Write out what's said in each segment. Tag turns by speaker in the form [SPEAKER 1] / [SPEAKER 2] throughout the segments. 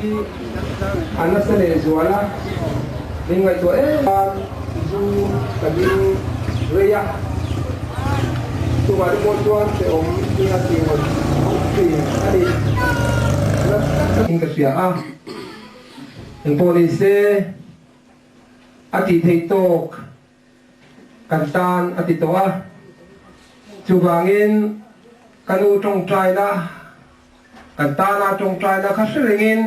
[SPEAKER 1] hi a nasa lehzual a, min ngaihtuah em a, zu ka ding rei a, chungah te pawh chuan hrehawm hi a ti ngawt ngawt thin a ni. Nasa takin ka hria a, engpawh ni se a tih theih tawk kan tan a ti tawh a, chuvangin ka nu tawngtaina Kan tana tawngtaina kha hre rengin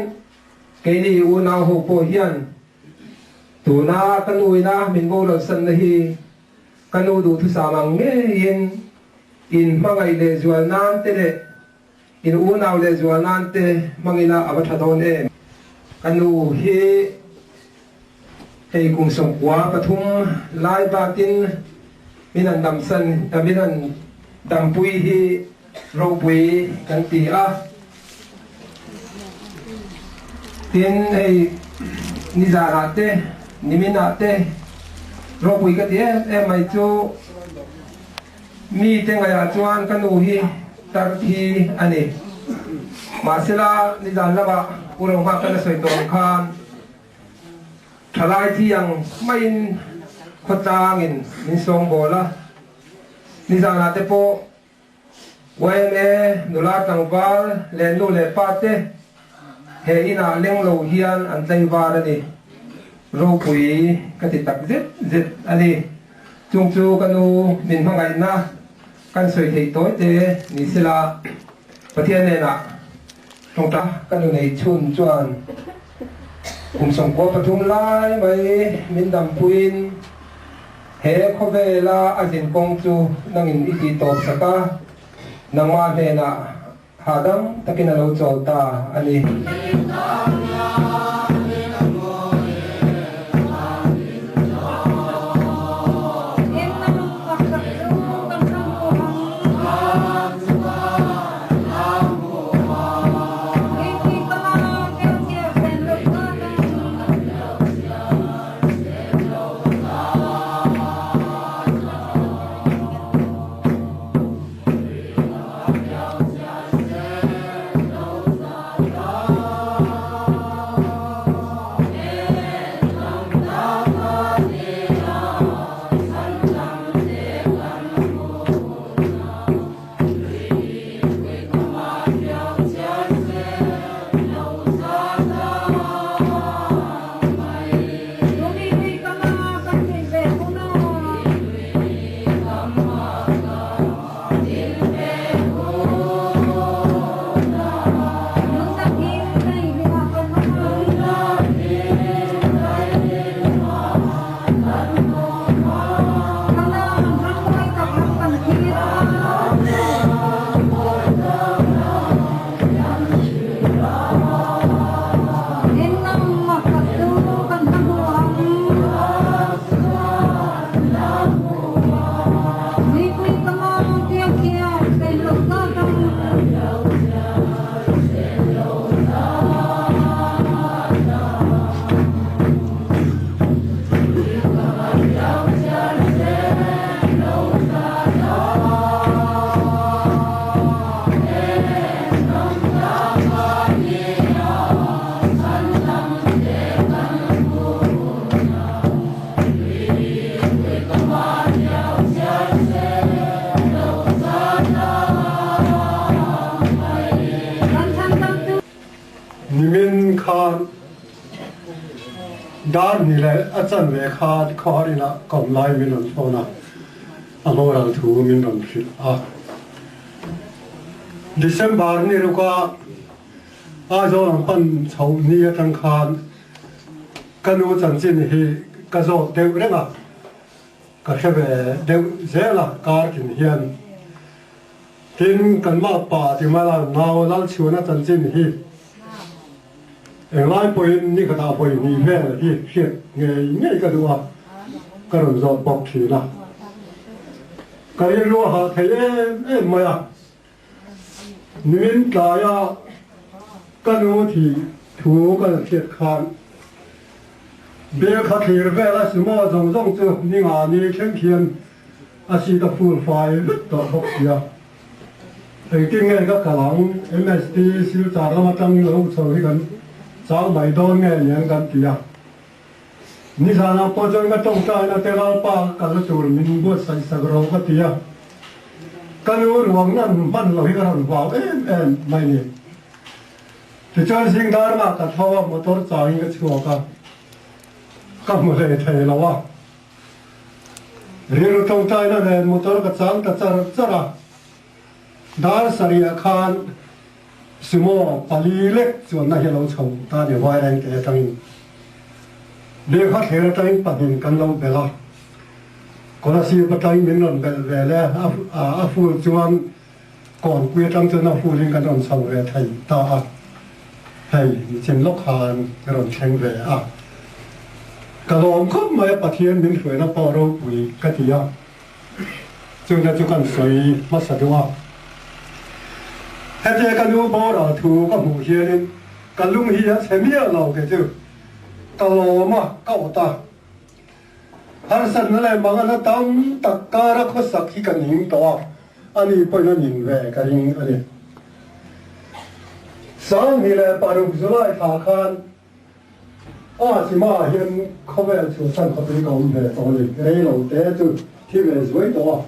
[SPEAKER 1] keini unau ho pawh hian tuna ka nu ina min bolalsanna hi ka nu duhthusam ang ngeiin in hmangaih lehzual nan te leh in unau lehzual nan te hmangila a va tha dawn em? Ka nu hi hei kum 93 lai bakin min han damsan min han dampui hi Ropui kan ti a, tin hei nizanah te, niminah te ropui ka ti em em mai chu mite ngaihah chuan ka nu hi tar thi a ni. Mahsela nizan lamah U Rohma ka la sawi tawh ang khan thalai thi ang maiin khawtlangin min sawngbawl a, nizanah te pawh YMA nula tlangval leh nu leh pa te he inah leng lo hian an tlaivar a ni. Ropui ka ti tak zet zet a ni. Chung chu ka nu min hmangaihna kan sawi theih tawi te ni sela Pathian hnenah tawngta ka nu nei chhun chuan kum 93 lai mai min dampuiin He khawvela a zin kawng chu nangin i tih tawp sak a, nangmah hnenah hahdam takin a lo chawl ta a ni.
[SPEAKER 2] Nimin khan dar hnih leh a chanve khan khawhar inah kawm lai min rawn phone a, a boral thu min rawn hrilh a. December ni ruka Aizawl an pan chhoh ni atang khan ka nu chanchin hi ka zawt deuh reng a, ka hre ve deuh zel a kar tin hian. Tin, kan makpa ti mai la nau Lalchhuana chanchin hi englai pawhin ni khatah vawi hnih vel hi hriat ngei ngei ka duh a, ka rawn zawt bawk thin a. Ka rilru a hah thei em em mai a, nimin tlaia ka nu thih thu ka la hriat khan bel kha thlir vel a sumo zawng zawng chu ni nga ni thleng khian A seat a full fai vek tawh bawk sia. Engtin nge ka kal ang? MSP Silchar lam atang lo chho hi kan chang mai dawn nge niang kan ti a. Nizanah pawh chuan ka tawngtaina te Lalpa kalna tur min buatsaih sak rawh ka ti a. Ka nu ruang nan hman lo hi ka rawn vau em em mai ni. Tichuan zingdar mah ka tho a, motor changin ka chhuak a, ka hmu hlei thei lo a. Rilru tawngtaina nen motor ka chang ta char char a. Dar sarihah khan Sumo pali lek chuanna hi a lo chho ta a ni, Vairengte atangin Lehkha thler atangin pahnih kan lo belh a, Kolasib atangin min rawn belh ve le a, a full chuan Kawnpui atang chuan a full in kan rawn chho ve thei ta a, hei nichin lawk khan ka rawn thleng ve a, ka lawm khawp mai a, Pathian min hruaina pawh ropui ka ti a. Chungte chu kan sawi hmasa duh a. Hetia ka nu boral thu ka hmuh hianin ka lung hi a chhe miah lo kei chu ka lawm a, ka awt a. Harsatna leh mangana tam tak kara khawsak hi ka ning tawh a, ani pawhin a ning ve ka ring a ni. 26 July thla khan A chimah hian khawvel chhuahsan khawpin ka awm ve tawh a ni. Rei lo te chu thi ve zuai tawh a.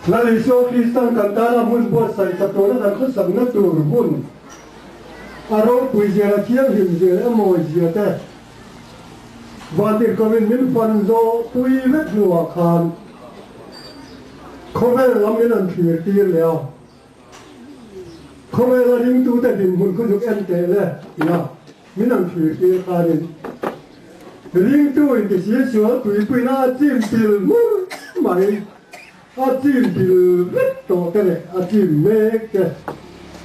[SPEAKER 2] Lal Isua Kristan kan tana hmun buatsaih ta tuna kan khawsakna tur hun a ropui zia leh thianghlim zia leh a mawi zia te vantirhkohin min fan zawh pui vek hnuah khan khawvel lam min han thlir tir leh a. Khawvela ringtute dinhmun khu zuk en teh le tia min an thlir tir khanin ringtu intisi sual tuipuina a chim pil hmur mai, a chim pil vek tawh te leh a chim mek te,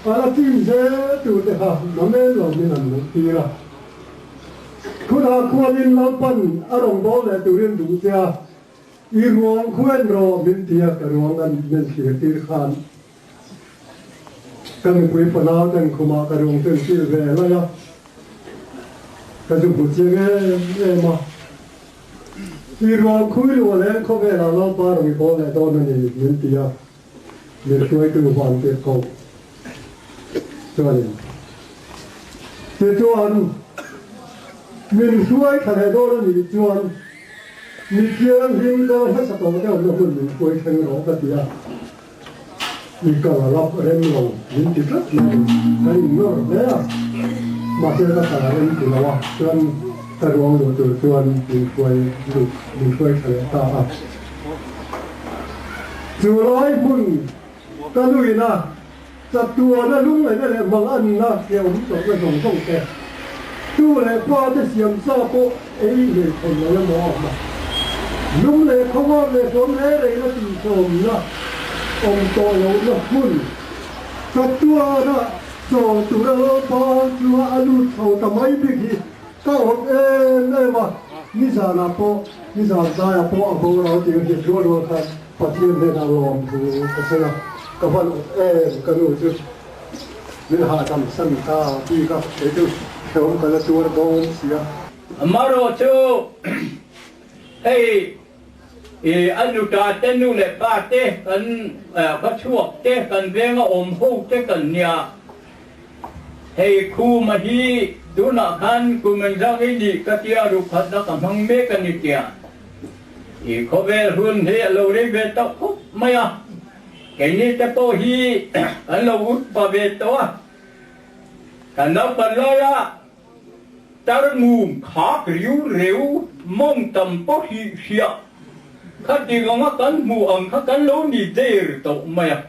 [SPEAKER 2] a la chim zel tur te kha namen lo min an hmuh tir a. Khunah khuanin Lalpan a rawngbâwl leh turin duh che a. I ruang khuain rawh min ti a, ka ruang an min thlir tir khan ka nupui fanau ten khumah ka ruang chu an kil ve laih a, ka zu hmu chiang em em a. I ruang khui luah leh khawvelah Lalpa rawn i bawl leh dawn a ni min ti a, min hruaitu van tirh ko chuanin tichuan min hruai thla leh dawn a nih chuan Mi thianghlim kal hmasa tawh deuh na hun min hruai thleng rawh ka ti a, i kal a lap rem lo min ti tlat mai, ka innawr hle a, mahse ka kal a rem ti lo a, chuan ka ruang luh tur chuan min hruai lut, min hruai tha leh ta a. Chu lai hmun ka nuina chatuana lungngaihna leh manganna ke awm tawhna zawng zawng te, tu leh pa te siam sa pawh ei hlei thawn lo emaw a awm a. Lung leh khawngawt leh hlawm rei reina tihsawmna awm tawh lohna hmun chatuana chaw tura Lalpa chunga a lut chho ta mai bik hi ka awm em em a, nizanah pawh nizan tlaiah pawh a boral tih a hriat rual rual khan Pathian hnenah lawm thu ka sawi a, ka van awt em ka nu chu min hahdam san ta bik a, kei chu hrehawm ka la tuar dawn si a.
[SPEAKER 3] Amarawh chu hei i a nuta te nu leh pa te kan khaw chhuak te kan venga awm ho te kan nia, hei khuma hi tunah khan kum engzah ngei nih ka tia rukhatna ka hmang mek a ni tia. I khawvel hun hi a lo rei ve tawh khawp mai a, keini te pawh hi kan lo ut pa ve tawh a, kan naupan lai a tar mum khak riu reu mawng tam pawh hi hria kha ti anga kan hmuh ang kha kan lo ni der tawh mai a,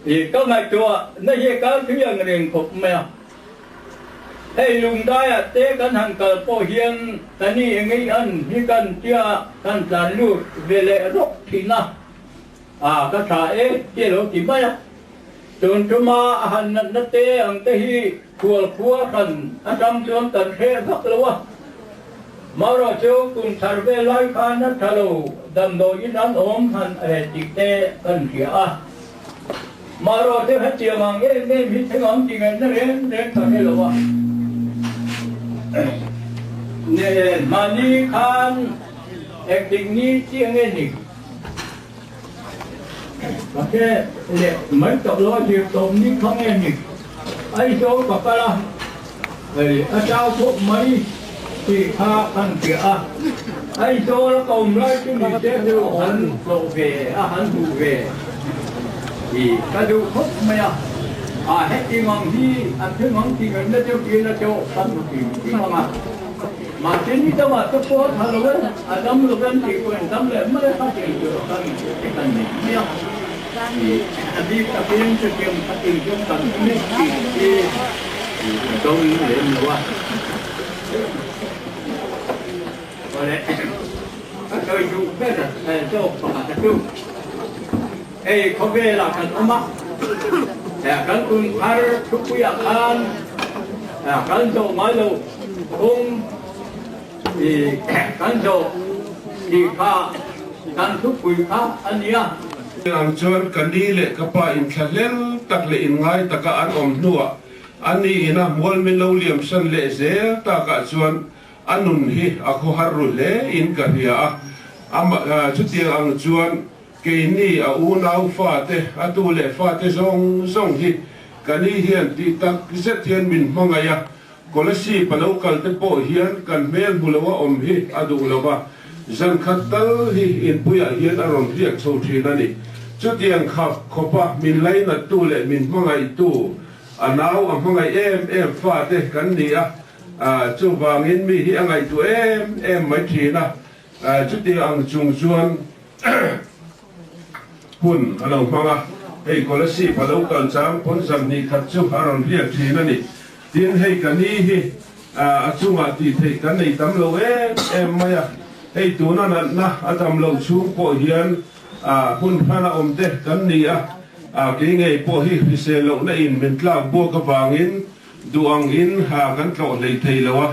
[SPEAKER 3] I ka ngaihtuah na hi kal thui ang reng khawp mai a. Hei lungdaiah te kan han kal pawh hian ka ni engei an hi kan tia kan tlan lut ve leh rawk thin a, a ka tha e ti a lo ti mai a. Tun tuma a han natna te ang te hi khual khua kan atang chuan kan hreh vak lo a. Marawh chu kum thar ve lai khan a tha lo damdawiin an awm han eh tih te kan hria a. Marawh chu hetiang ang em em hi theng ang ti ngaihna reng reng ka hre lo a. Ne mahni khan engtik ni chiah nge ni? Ka hre leh mai tawh lo a, zir tawp ni kha nge ni? Aizawl ka kal a, hei a chau khawp mai tih kha kan hria a. Aizawl a ka awm lai chu ni se chu han tlawh ve a, han hmuh ve hi ka duh khawp mai a. A heti ngang hi a thleng ang tih ngaihna deuh ila chu ka hmu hrim hrim ang a. Mahse ni dangah te pawh a tha lo e, a dam lo em tih pawh in dam leh mai a kha tih tur kan ti kan nei mai a. A bik takin chutiang khatin chuan kan awm e tih hi ka dawng lem lo a. Awle, ka sawi duh ber zawk pakhat a chu, hei khawvelah kan awm a, kan kumthar thupuiah khan kan zawh ngai lo kawng kan zawh tih kha kan thupui kha a ni a.
[SPEAKER 4] Ang chuan ka ni leh ka pa inthlahlel tak leh inngai taka an awm hnuah a ni ina mual min lo liamsan leh zel takah chuan A nun hi a khawhar ru hle in ka hria a, amah chutiang ang chuan keini a unau fate, a tu leh fate zawng zawng hi ka ni hian tih tak zet hian min hmangaih a, Kolasib a lo kal te pawh hian kan hmel hmu lo a awm hi a duh lo va, zan khat tal hi inpuiah hian a rawn hriak chho thin a ni. Chutiang khap khawpa min lainattu leh min hmangaihtu, a nau a hmangaih em em fate kan ni a, Chuvangin mi hi a ngaihtuah em em mai thin a, chutiang ang chung chuan hun a lo hmang a, hei Kolasib a lo kal chang pawn zan hnih khat chu a rawn riak thin a ni. Tin, hei ka ni hi a chungah tih theih kan nei tam lo em em mai a, hei tuna natna a dam loh chhung pawh hian hun hran a awm te kan ni a, kei ngei pawh hi hrisel lohna in min tlak buak avangin Duh ang in ha kan tlawh hlei thei lo a,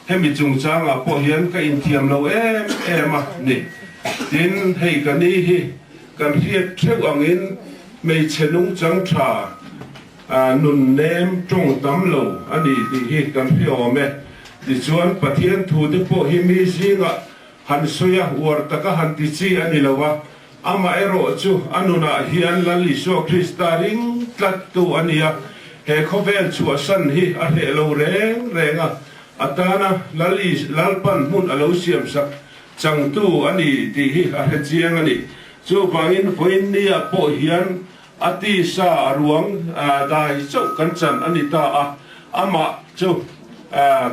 [SPEAKER 4] hemi chungchangah pawh hian ka inthiam lo em em a ni. Tin, hei ka ni hi kan hriat theuh angin hmeichhe nungchang tha nun nem tawng tam lo a ni tih hi kan hriawm e. Tichuan, Pathian thu te pawh hi mi zingah han sawi a, uar taka han ti chi a ni lo a, Amaherawh chu a nunah hian Lal Isua Krista ring tlattu a ni a, he khawvel chhuahsan hi a hreh lo reng reng a, a tana Lal Lalpan hmun a lo siamsak changtu a ni tih hi a hre chiang a ni. Chuvangin vawiin niah pawh hian a tisa a ruang dai chauh kan chan a ni ta a, amah chu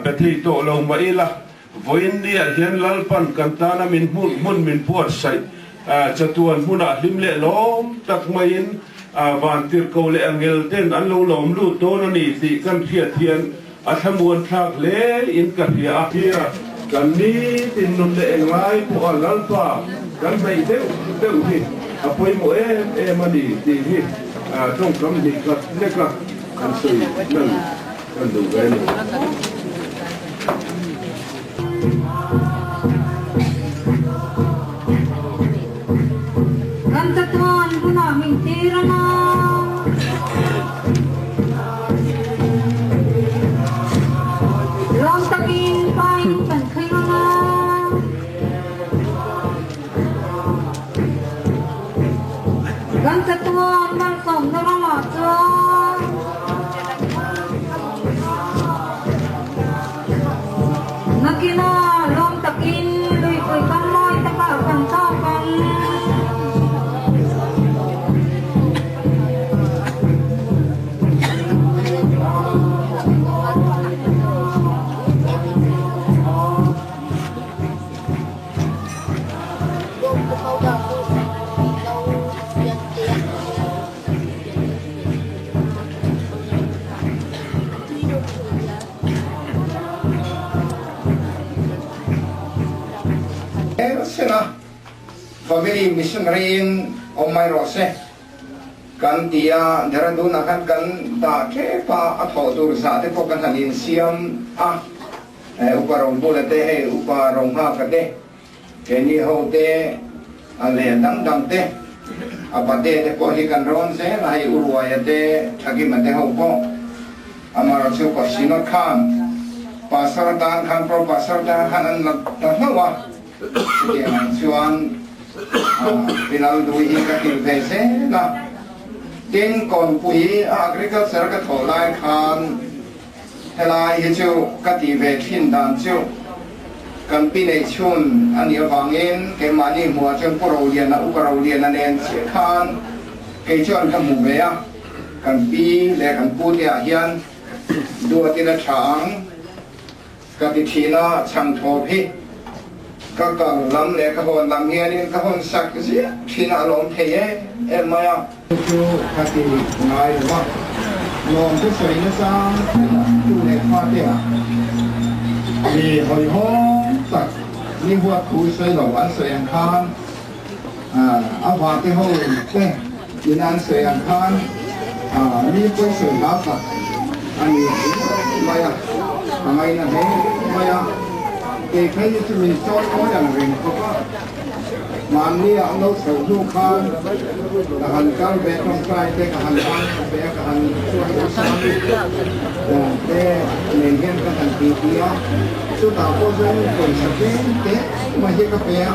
[SPEAKER 4] be thei tawh lo mah ila, Vawiin niah hian Lalpan kan tana min hmun hmun min buatsaih chatuan hmunah hlim leh lawm tak maiin vantirhko leh angel ten an lo lawm lut dawn a ni tih kan hriat hian a thlamuan thlak hle in ka hria a. Hia kan nitin nun leh englai pawha Lalpa kan hnaih deuh deuh hi a pawimawh em em a ni tih hi tawngkam hnih khat leka kan sawi nan kan duh ve a ni.
[SPEAKER 5] Kan chatuan hunah min tir ang a. Lawm takin pain kan thleng ang a. Kan chatuan malsawmna ramah chuan. Nakina lawm takin luipui kam mawi takah kan tawk ang.
[SPEAKER 6] Sena family missionary in awm mai rawh se kan ti a, Dehradun ah khan kan dah ṭep a, a thawh tur zah te pawh kan han insiam a, Upa Robula te hei Upa Rohnghaka te Keini ho te a leh dang dang te, a pate te pawh hi kan rawn zel a, hei U Ruaia te, Thakima te ho pawh amarawh chu Pasino khan Pastor tan khan Pro Pastor tan khan an la ta hlauh a, chutiang ang chuan Pi Lalduhi hi ka hrilh ve zel a. Tin, Kawnpui a agriculture ka thawh lai khan helai hi chu ka tih ve thin dan chu kan pi neih chhun a nih avangin keimahni hmuhah chuan Pu Roliana, Upa Roliana nen chiah khan kei chuan ka hmu ve a, kan pi leh kan pu te ah hian duatin a tha ang. Ka ti thin a, chhang thawp hi ka kal lam leh ka hawn lam hianin ka hawn sak ziah thin a, a lawm thei em em mai a. Chu chu ka ti ngai lo a, lawm chu sawi nasa tu leh fate ah mi hawihhawm tak ni huat thu sawi lo an sawi ang khan a vate ho te in an sawi ang khan mi pawi sawi hlau tak a ni mai a, ka ngaina hle mai a, kei phei hi chu min chawi mawi ang reng khawp a, mahni ah an lo chhoh hnu khan ka han kal ve tawngtai te ka han ban ve a, ka han chuan usami te nen hian ka han ti ti a, chutah pawh chuan pawisa tlem te mai hi ka pe a.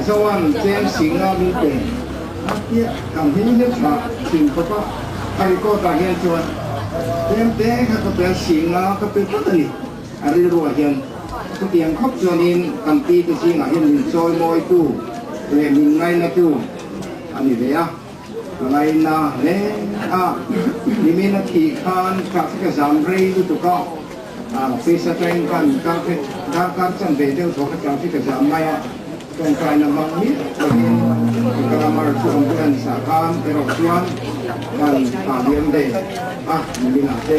[SPEAKER 6] Zoan cheng singa min pe a piah kan hming hi tha thin khawp a, a record ah hian chuan tlem te kha ka pe a, singa ka pe tlat a ni a rilru ah hian. Chutiang khawp chuanin kan pi te zingah hian min chawi mawitu leh min ngainatu a ni ve a, ka ngaina hle a, nimin a thih khan traffic a zam rei lutuk a. Pisa train kan darkar chan ve deuh thaw kha traffic a jam mai a, tawngtaina hmang miah lovin Kalamar chu ambulance ah khan erawh chuan kan thah liam ve a nimin ah te.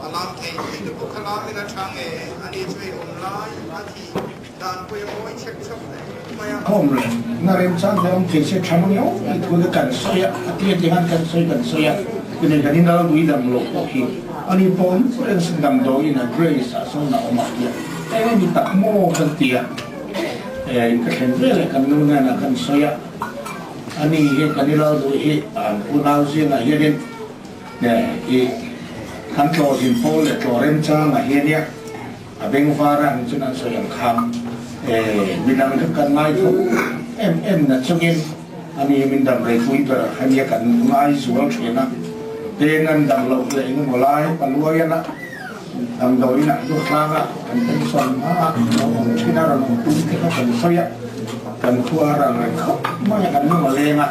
[SPEAKER 6] A lam thei thei te pawh kha lam in a tha nge a ni chu ei awm lai a thi dan pawh a mawi chhek chhawk hle mai a.
[SPEAKER 7] Khawm reng na remchang te awm thei se tha miau tih thu te kan sawi a, a tia ti khan kan sawi kan sawi a, tunei kan in ral dui dam lo pawh hi ani pawh reng sin damdawiin a Grace ah sawn a awm a tia eng ni tak maw kan ti a, in ka thlen vel e kan nu nen ah kan sawi a, ani hi kan i ral dui hi an unau zingah hianin I kan tlawh zin pawl leh tlawh remchangah hian ia a bengvar a ang chuan an sawi ang khan midang kha kan ngai tho em em na chungin ani min dam rei pui ber a nia kan ngai zual thin a, teng an dam loh leh eng emaw lai paluai ana damdawiin ah duhtlang a kan pension hma a lo awm thin a rawn awm tum te kha kan sawi a, kan khua a rang reng khawp mai a kan lung a leng a.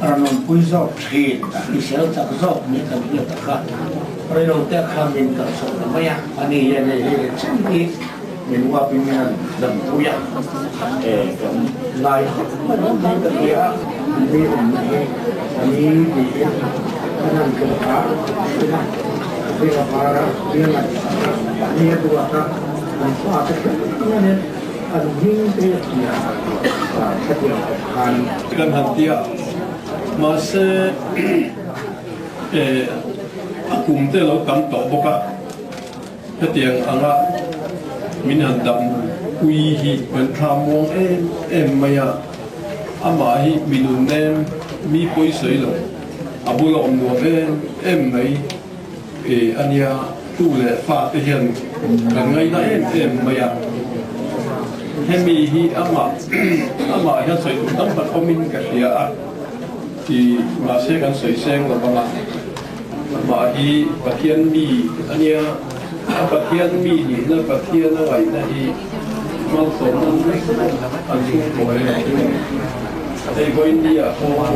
[SPEAKER 7] A rawn awmpui zawk thin a hrisel chak zawk ni kan hriat a kha reilo te kha min kalhsawh ta mai a, ani hian hei hei leh chen hi min uap in min rawn dampui a, e kan ngai khawp mai awm hi ka hria a, mi awmna hi ani tiin kan han tlawh a thin a, beng a var a, beng a chak a, ni a duat a, an fa te thleng hianin an hming te a ti a, khatiang khawp khan.
[SPEAKER 4] Kan han ti a, mahse a kum te lo tam tawh bawk a, hetiang anga min han dam pui hi kan thla muang em em mai a, amah hi mi nun nem mi pawi sawi lo, a bula awm nuam em em mai a nia, tu leh fa te hian kan ngaina em em mai a. Hemi hi amah amah hian sawi tur tam tak awmin ka hria a, ti mahse kan sawi seng lo vang a, amah hi Pathian mi a nia, a Pathian mi nihna Pathian a ngaihna hi malsawmna nasa an chhungkaw em a tling. Hei vawiin ni ah pawh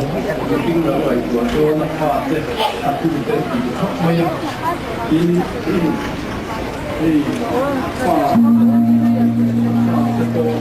[SPEAKER 4] mihring lam ngaihtuah chuan a fate a tute an tih khawp mai a, tin Hei pa pa te pawh.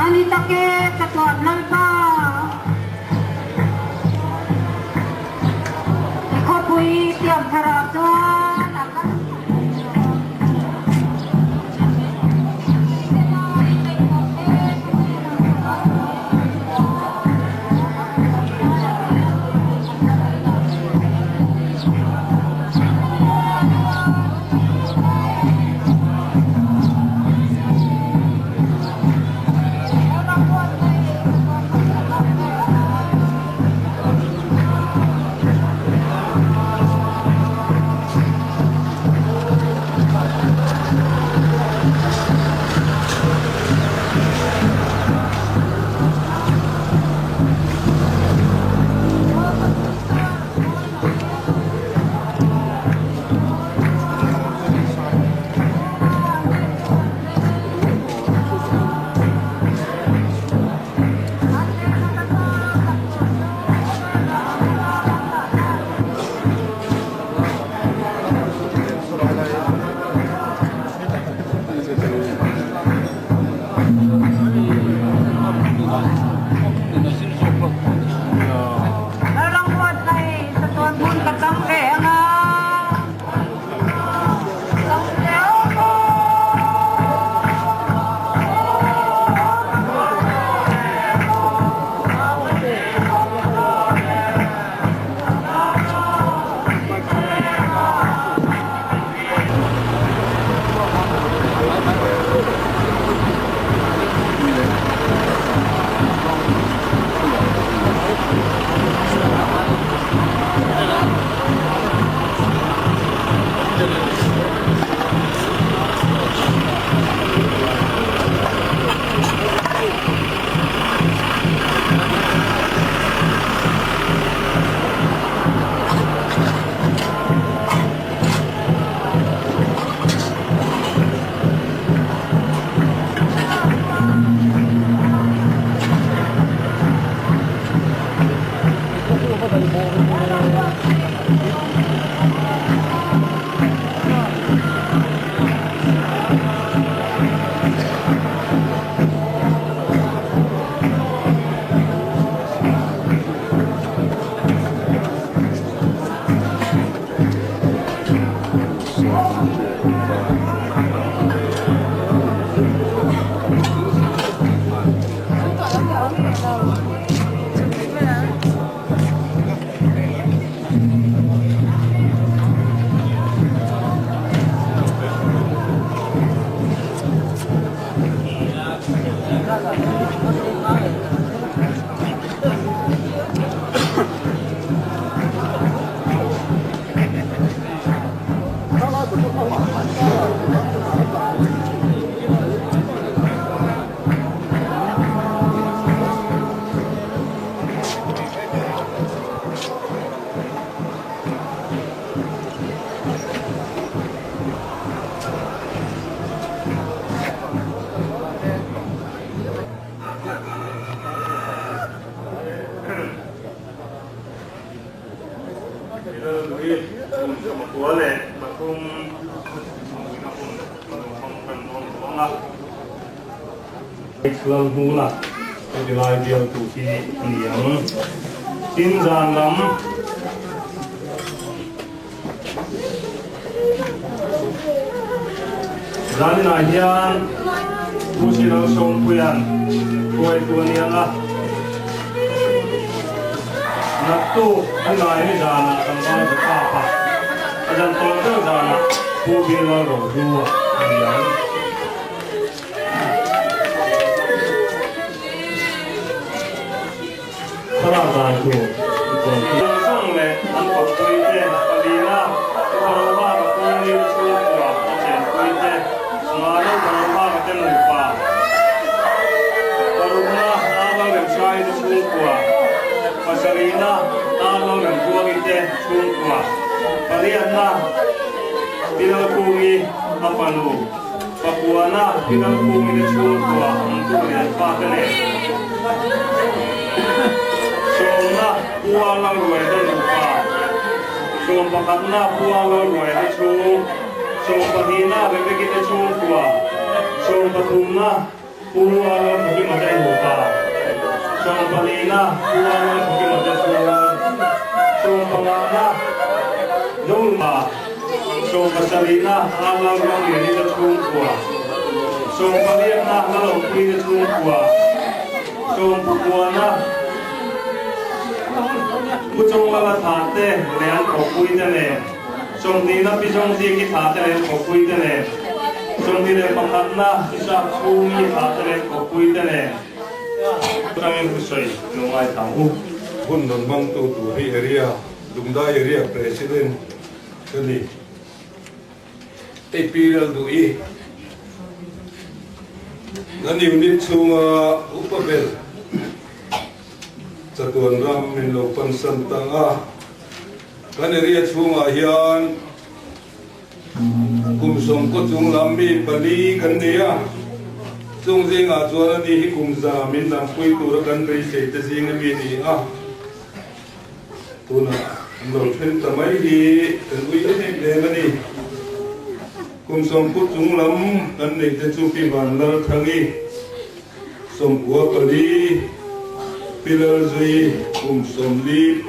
[SPEAKER 5] Ani take chatuan Lalpa i khawpui tiam tharah chuan a kal.
[SPEAKER 8] Lalhmuna heti lai bialtu hi a ni ang. Tin zan lam zaninah hian Pu Sinal Sawmpuia'n hruaitu a ni ang a, naktuk a ngai ni zanah kan val ta thlak a, a zan tawh deuh zanah Pu Bilal Rohlua a ni ang. Thlalak dan tur i tawn hi. Zawng zawng leh an kawppui te, palina, Upa Rohara Pungni chhungkua a chenpui te, Ngalo Rohara. Pariatna, Pi Lalkungi a fanu, Pakuana Pi Lalkungi te chhungkua an tu leh an fate nen. Sawmna, Pu A Lalruaia te nupa, Sawmpakhatna, Pu A Lalruaia te chhung, Sawmpahnihna, Rebeki te chhungkua, Sawmpathumna, Pu A Lalthawkima te nupa, Sawmpalina, Pu A Lalthawkima te chhung, Sawmpangana, Nolma, Sawmpasarihna, A Lalruangliani te chhungkua, Sawmpariatna, Lalawmpuii te chhungkua, Sawmpakuana, Pu Chawnglala thah te leh an thawkpui te nen, Sawmhnihna Pi Zawngziki thah te leh an thawkpui te nen, 21na Isaac Chhungi thah te leh an thawkpui te nen. Atangin thusawi lo ngaithla ang u.
[SPEAKER 4] Hun rawn hmangtu tur hi area, Lungdai Area President ka ni. AP Lalduhi kan unit chhunga upa ber chatuan ram min lo pansan tang a. Kan area chhungah hian kum sawmkaw chung lam mi pali kan nei a, chung zingah chuan ani hi kum za min dangpui tura kan beisei te zing ami a ni a, tunah an lo then ta mai hi kan ui em em a ni. Kum sawmkaw chung lam kan neih te chu Pi Vanlalthangi, 94, Pi Lalzui, kum 43,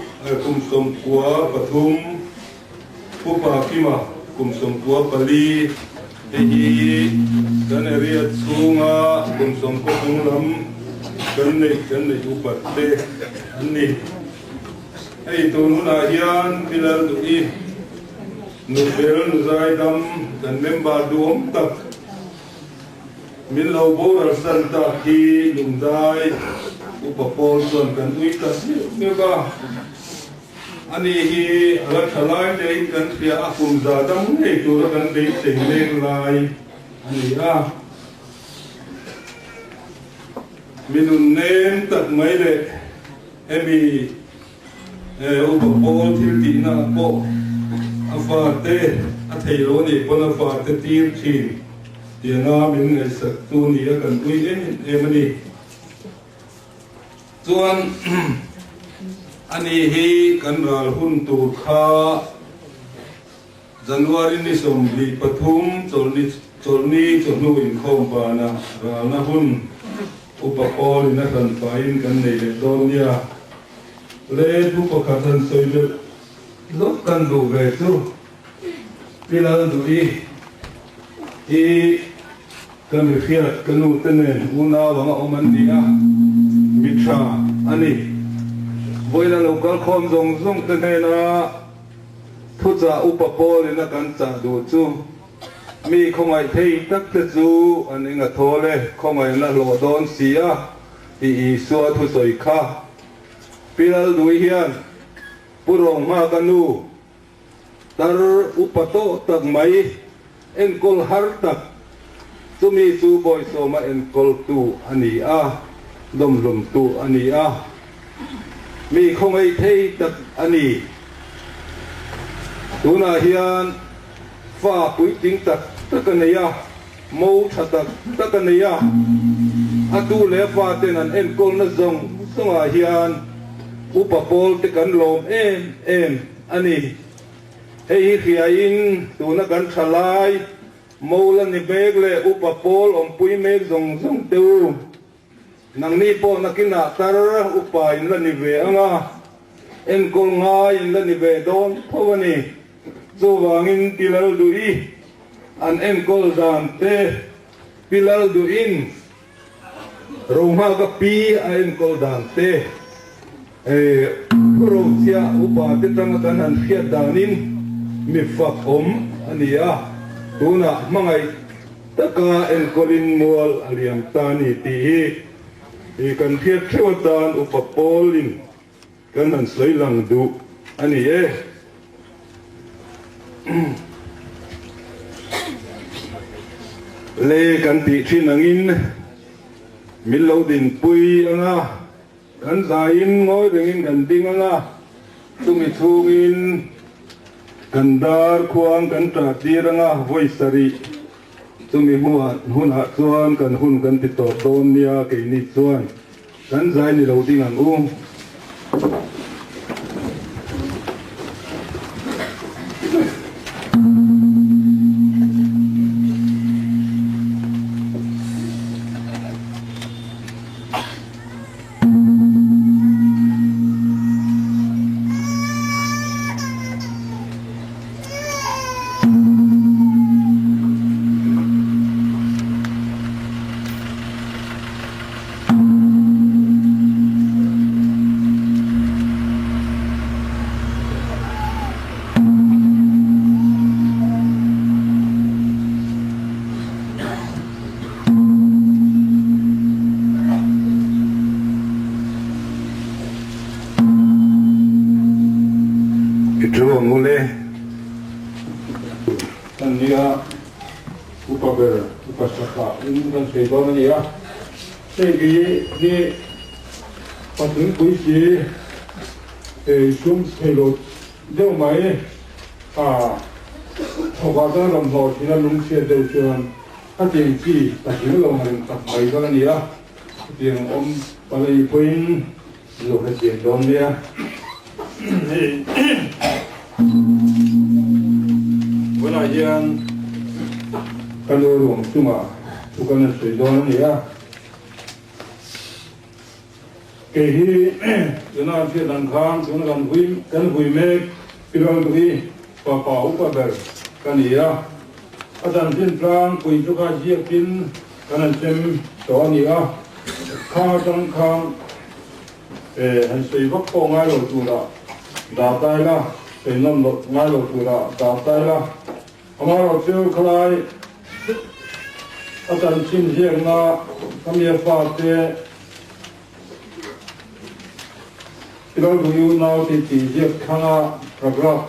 [SPEAKER 4] Pu Pakima, kum 94 te hi kan area chhunga kum 90 chung lam kan neih kan neih upat te an ni. Hei tun hunah hian Pi Lalduhi, Nufel, Nuzaidam kan member duhawm tak, Min lo boral san tak hi lungdai upa pawl chuan kan ui ta miuh miuh a, ani hi a la tha lai leiin kan hria a, kum za dam ngei tura kan beisei mek lai a ni a. Mi nun nem tak mai leh hemi upa pawl thil tihna ah pawh a fate a thei lo a nih pawn a fate tir thin tianga min ngaihsak tu ni a kan ui em em a ni. Chuan ani hi kan ral hun tur kha January ni 23 chawlhni chawlhni chawhnu inkhawm bana ralna hun upa pawlin a hran pahin kan nei leh dawn nia. Le thu pakhat han sawi belh lawk kan duh ve chu Pi Lalduhi hi ka mi hriat ka nu te nen unau anga awm an ni a, mi tha a ni. Vawiin a lo kal khawm zawng zawng te hnena Thuchah upa pawlin a kan chah duh chu, Mi khawngaih thei tak te chu an eng a thawl e, khawngaihna hlawh dawn si a, tih Isua thusawi kha. Pi Lalduhi hian Pu Ronghma ka nu, tar upa tawh tak mai, enkawl har tak, chumi chu Bawisawma enkawltu a ni a, dawmhlumtu a ni a. Mi khawngaih thei tak a ni. Tunah hian fa puitling tak tak a nei a, mo tha tak tak a nei a. A tu leh a fa ten an enkawlna zawng zawngah hian upa pawl te kan lawm em em a ni. Hei hi hriain tuna kan tha lai, mo la ni mek leh upa pawl awmpui mek zawng zawng te u. Nangni pawh nakinah tar upa in la ni ve ang a, enkawl ngai in la ni ve dawn tho a ni. Chuvangin Pi Lalduhi an enkawl dan te, Pi Lalduhin Rohmaka pi a enkawl dan te, Thurochhia upa te tanga kan han hriat danin mi fak awm a ni a, tunah hmangaih taka enkawlin mual a liam ta ni tih hi i kan hriat theuh atan upa Paul-in kan han sawi lang duh a ni e. Le kan tih thin angin min lo dinpui anga kan zaiin ngawi rengin kan ding anga chumi chhungin.
[SPEAKER 9] Kan dar khuang kan ṭah tir anga vawi sarih chumi hunah chuan kan hun kan ti tawp dawn nia keini chuan kan zai ni lo ding ang u. I thu ang u le. Kan nia upa ber upa saka in kan sawi dawn a ni a, hei hi hi patling pui si ei sum thei lo deuh mai a thawkah chuan rawn hlawh thin a lungchhiat deuh chuan A tiang chi ka hlim lo reng tak mai dawn a ni a, chutiang awm palei pawhin lo hre chiang dawn nia. Hei tunah hian ka nu ruang chungah thu kan rawn sawi dawn a ni a, kei hi tuna an hriat ang khan tuna kan hui kan hui mek Pilalduhi fapa upa ber ka ni a. A chanchin tlangpui chu kha ziakin kan han sem tawh a ni a, kha atang khan han sawi vak pawh ngai lo tura dah tai la, sawi nawm loh ngai lo tura dah tai la. Amaherawh chu khalai a chanchin ziakna ka mia fate Lalruiu nau ti tih ziak thlanga paragraph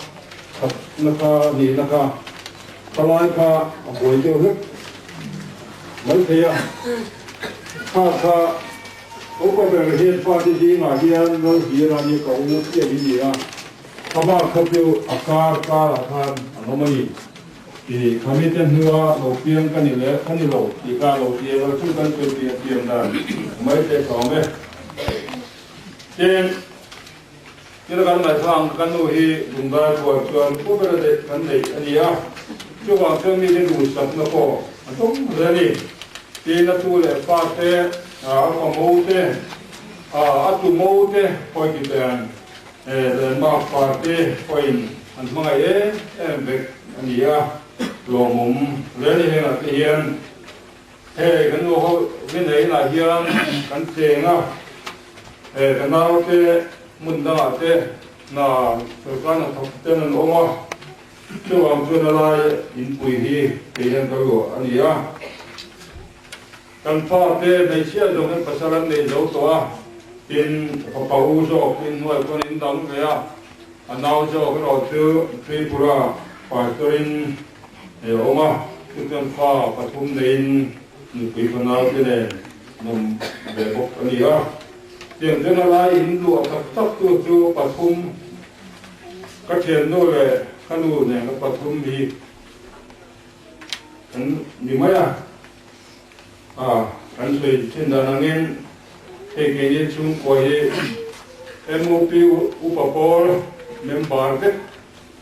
[SPEAKER 9] khat na kha nihna kha thalai kha a buai deuh hlek mai thei a. Kha kha upa ber hian fate zingah hian Lalhira nia ka u chiah hi ni a, kha bak kha chu a kar karah khan an awm a ni. I khamite hnua lo piang ka ni leh ka ni lo tih kha lo ti emaw chu kan sawi piah pian dan mai te ka awm e. Tin, thil kan ngaihthlang ka nu hi Lungdai buai chuan pu bera daih kan neih a ni a, chuvang chuan mite duhsakna pawh a tum hle a ni. Tin, a tu leh fa te, a fa mo te, a tu mo te pawh ti pen Landmark party pawhin an hmangaih em em vek a ni a, lawmawm hle ni hengah te hian. Hei kan nu ho min ei inah hian kan cheng a, hei ka naute hmun dangah te hna sorkar hnathawk ten an awm a, chuvang chuan a lai inpui hi kei hian ka luah a ni a. Kan fate hmeichhia zawng hian pasal an nei zo tawh a, tin fapa u zawk in hnuai pawn in dang ve a, a nau zawk erawh chu Tripura pastor in a awm a, chu chuan fa pathum neiin nupui fanau te nen an awm ve bawk a ni a. Tiang chuan a lai in luah tak tak tu chu pathum ka thiannu leh ka nu nen a pathum hi kan ni mai a. A, kan sawi thin dan angin hei keini chhungkua hi MOP upa pawl member vek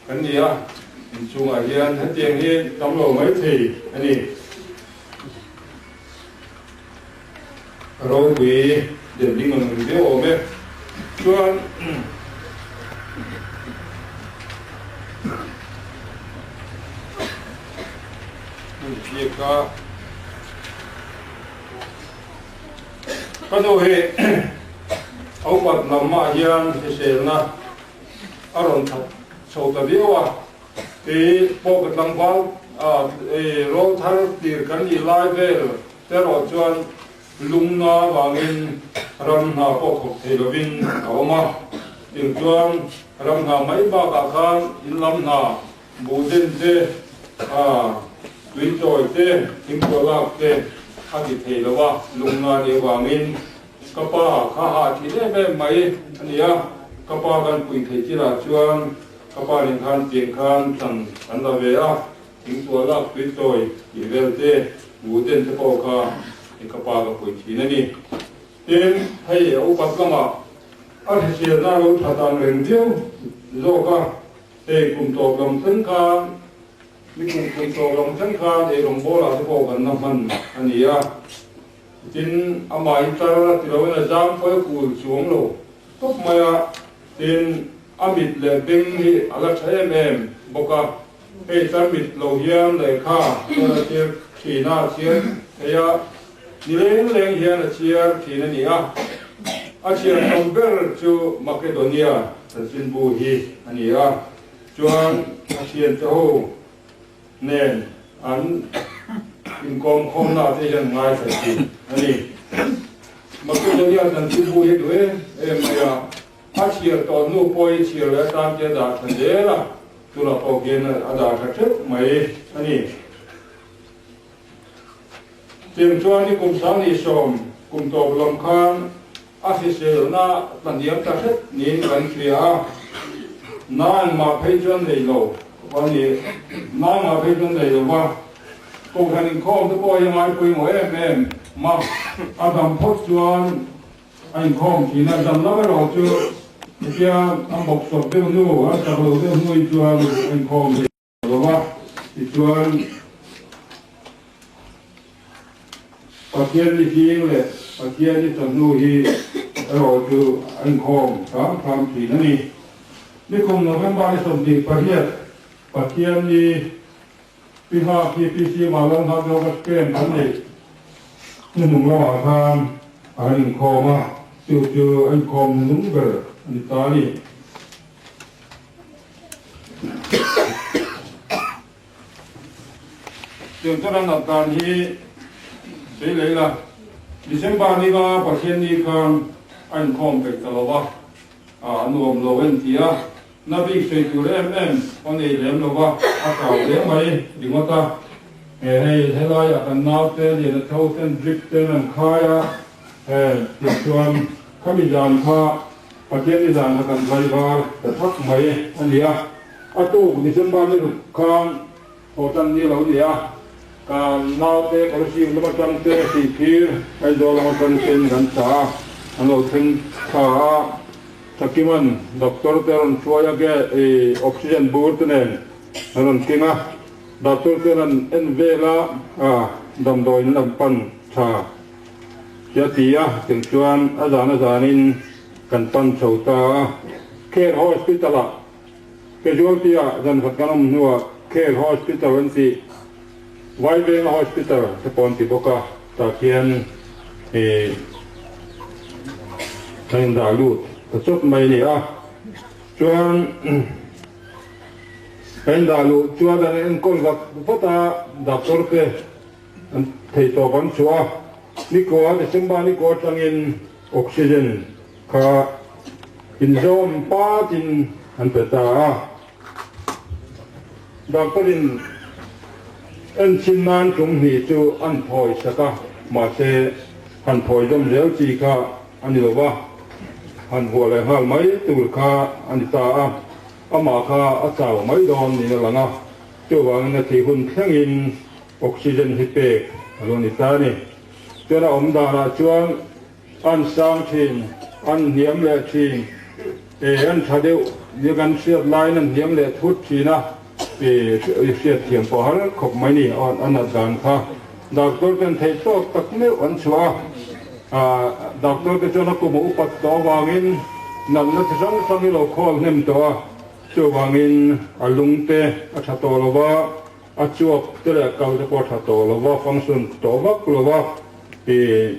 [SPEAKER 9] kan ni a, inchungah hian hetiang hi tam lo mai thei a ni. Ropui building ang ring deuh awm e. Chuan hmun ziak a ka nu hi a upat lamah hian hriselna a rawn that chho ta viau a, kei pawh ka tlangval rawl thar tir kan nih lai vel Erawh chuan lungna vangin ram hna pawh thawk thei lovin a awm a, tin chuan ram hna mai bakah khan in lam hna, buhden te, tui chawi te, thingtuah lak te a ti thei lo a, lungna nih avangin ka pa kha hah thin em em mai a ni a, ka pa kan pui thei chilah chuan. Ka pa nen khan tiang khan tan kan la ve a, thingtuah lak tui chawi tih vel te, buh den te pawh kha ka pa ka pui thin a ni. Tin, hei a upat lamah a hriselna a lo tha dan reng viau zawk a, hei kum tawp lam thleng khan, ni kum kum tawp lam thleng khan eirawngbawl ah te pawh kan la hman a ni a. Tin, amah hi tar a ti loin a zam pawh a kul chuang lo tawp mai a. Tin, a mit leh beng hi a la tha em em bawk a. Hei tar mit lo hian lehkha chuan a chhiar thin a, a chhiar thei a, ni leng leng hian a chhiar thin a ni a. A chhiar tam ber chu Makedonia chanchinbu hi a ni a. Chuan a thiante ho nen an inkawm khawmna te hian ngaithla thin a ni. Makedonia chanchinbu hi duh em em mai a, a chhiar tawh hnu pawh hi chhiar leh atan te a dah tha zel a, tunah pawh khian a dah tha teuh mai a ni. Cheng chuan i kum 2010 kum tawp lam khan a hriselna tlahniam ta hret niin kan hria a, na engmah phei chuan nei lo a ni. Na engmah phei chuan nei lo va, Kohhran inkhawm te pawh hi a ngaipawimawh em em ma, a dam phawt chuan a inkhawm thin a, dam lam erawh chu hetia a bawksawp deuh hnu, a chak lo deuh hnu chuan a inkhawm thei. Lova, tichuan Pathian ni zing leh Pathian ni chawhnu hi erawh chu a inkhawm hram hram thin a ni. Nikum November ni 28 Pathian ni Piha PPC Malan Hard Yoga Camp an neih hnuhnung lamah khan a han inkhawm a, chu chu a inkhawm hnuhnung ber a ni ta a ni. Tiang chuan an nat dan hi sei leh ila, December ni nga Pathian ni khan a inkhawm peih ta lo va, a nuam lo en ti a, na bik sawi tur em em a nei lem lo va, a kau hle mai ringawt a. He hei helaiah kan naute lian a tho ten drip ten an khai a, he tiang chuan khami zan kha Pathian ni zan kha kan tlaivar ta thak mai a ni a, a tuk December ni ruk khan thawhtan ni lo ni a, kan naute Kolosing lam atang te Sihphir Aizawl lam atang ten kan chah a, an lo thleng thla a, Thakiman doctor te a rawn hruai a ge oxygen bur te nen an rawn keng a, doctor ten an en vel a, damdawiin an pan tha. Ti a ti a, kei chuan a zan a zanin kan pan chho ta a. Care Hospital ah casualty ah zan khat kan awm hnuah Care Hospital an tih Vaivenga Hospital te pawh an ti bawk a, tah khian ih kan indah lut ta chawt mai a ni a. Chuan kan indah luh chuan an enkawl vat vat a, doctor te An thei tawp an chhuah a, nikua December nikua atangin oxygen kha inzawm patin an pe ta a. Doctor in enchhin nan tum hnih chu an phawi sak a, mahse han phawi zawm zel chi kha a ni lo va, han huah leh nghal mai tur kha a ni ta a, amah kha a chau mai dawn niin a lang a, chuvangin a thih hun thlengin Oxygen hi pek a lo ni ta a ni. Chuan a awm danah chuan an sang thin, an hniam leh thin, e an tha deuh nia kan hriat laiin an hniam leh thut thin a, e hriat thiam pawh har khawp mai ni a nat dan kha. Doctor ten theih tawk tak meuh an chhuah a, doctor te chuan a kum a upat tawh avangin natna chi hrang hrang hi lo khawl hnem tawh a, chuvangin a lung te a tha tawh lo va, A chuak te leh kal te pawh a tha tawh lo va, function tawh vak lo va, ih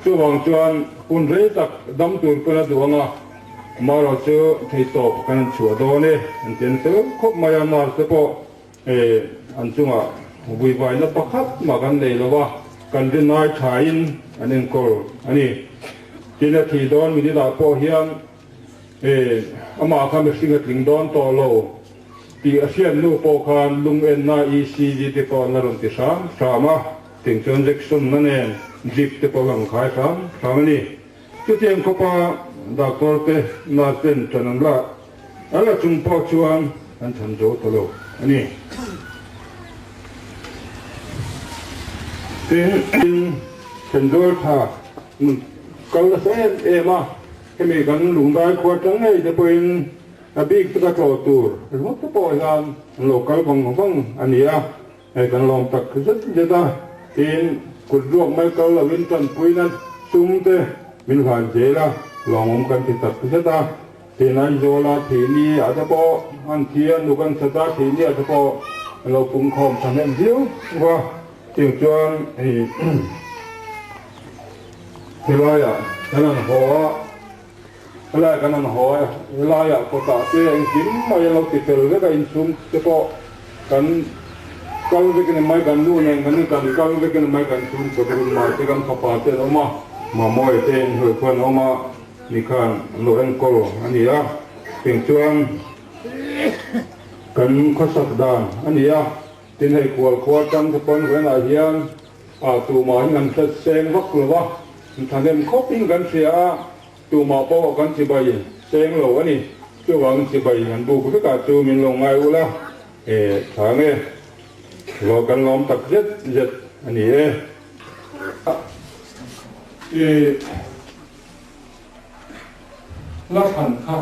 [SPEAKER 9] chuvang chuan hun rei tak dam tur pawn a duh ang a, amaherawh chu theihtawp kan han chhuah dawn e an ti an fel khawp mai a, nurse te pawh ih an chungah vuivaina pakhat mah kan nei lo va, kan rinai thain an enkawl a ni. Tin a thih dawn minute ah pawh hian ih amah kha mihring a tling dawn tawh lo. Tih a hriat nu pawh khan lungenna ECG te pawh an la rawn ti hram hram a, tiang chuan Jackson na nen drip te pawh an khai hram hram a ni. Chutiang khawpa doctor te nurse ten ṭan an la. A la chung pawh chuan kan chhan zo ta lo a ni. Tin, Thenzawl tha kal nasa em em a, hemi kan Lungdai khua tang ngei te pawhin a bik taka tlawh tur ringawt te pawh hian an lo kal vang vang a ni a, hei kan lawm tak zet zet a, tin kut ruak mai kal lovin tanpuina sum te min hlan zel a, lawmawm kan ti tak zet a, tin Aizawla thihni ah te pawh an thi a, nuk an sat a, thihni ah te pawh an lo pungkhawm thahnem viau va. Tiang chuan hei helaiah kan han haw a, helaiah kan han haw a, helaiah kawtah te engkim mai an lo ti fel vek a, inchhung te pawh kan kal vek a ni mai, kan nu nen kan kan kal vek a ni mai, kan chhungkaw te hun mai te kan fapa te an awm a, Mamawia te inhnuai khuan an awm a, ni khan an lo enkawl a ni a, tiang chuan kan khawsak dan a ni a. Tin hei kual khua tang te pawn vawiinah hian ah tumah hi kan hlat seng vak lo va, thahnem khawp in kan hria a, tumah pawh kan chibai seng lo a ni. Chuvangin chibai an buk vek ah chu min lo ngai ula e tha nge lo kan lawm tak zet zet a ni e. I la thlan kha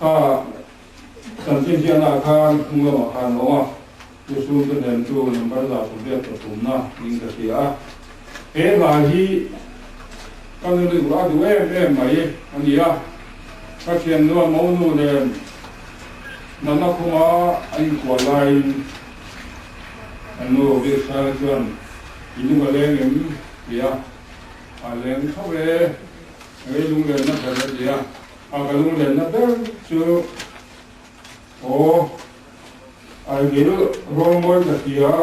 [SPEAKER 9] kha. Chanchin hianah khan hnung lamah khan a awm a, Pu Sum te hnen chu number 130 na niin ka hria a. He hla hi ka nu rilru a duh em em mai a ni a, ka thiannu a monu nen natna khuma a inkuah laiin ka nu Biaksana chuan i lung a leng em? ti a, a leng tho e, rei lunglenna ber a ti a. A ka lunglenna ber chu aw Aivil rawlmawi ka hria.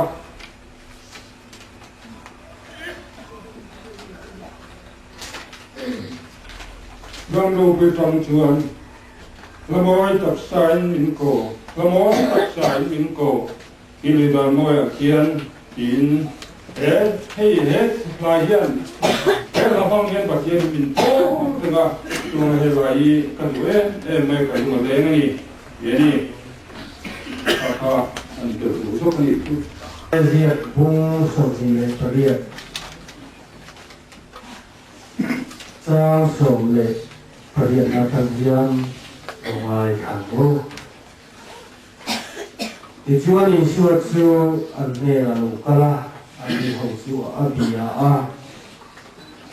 [SPEAKER 9] Ramropui tang chuan Hlamawi taksain min ko, Hlamawi taksain min ko. I lui dan mawiah khian tiin he hei he hlai hian he hla hmang hian Pathian min pawl reng a, chuan he lai hi ka duh em em mai ka lung a leng a ni ti a ni. Kha kha an telh duh zawk a nih chu.
[SPEAKER 10] Ziak bung 28 chang 18 atang hian ka ngaithla ang. Tichuan Isua chu an hnenah lo kal a, an ni ho chu a bia a,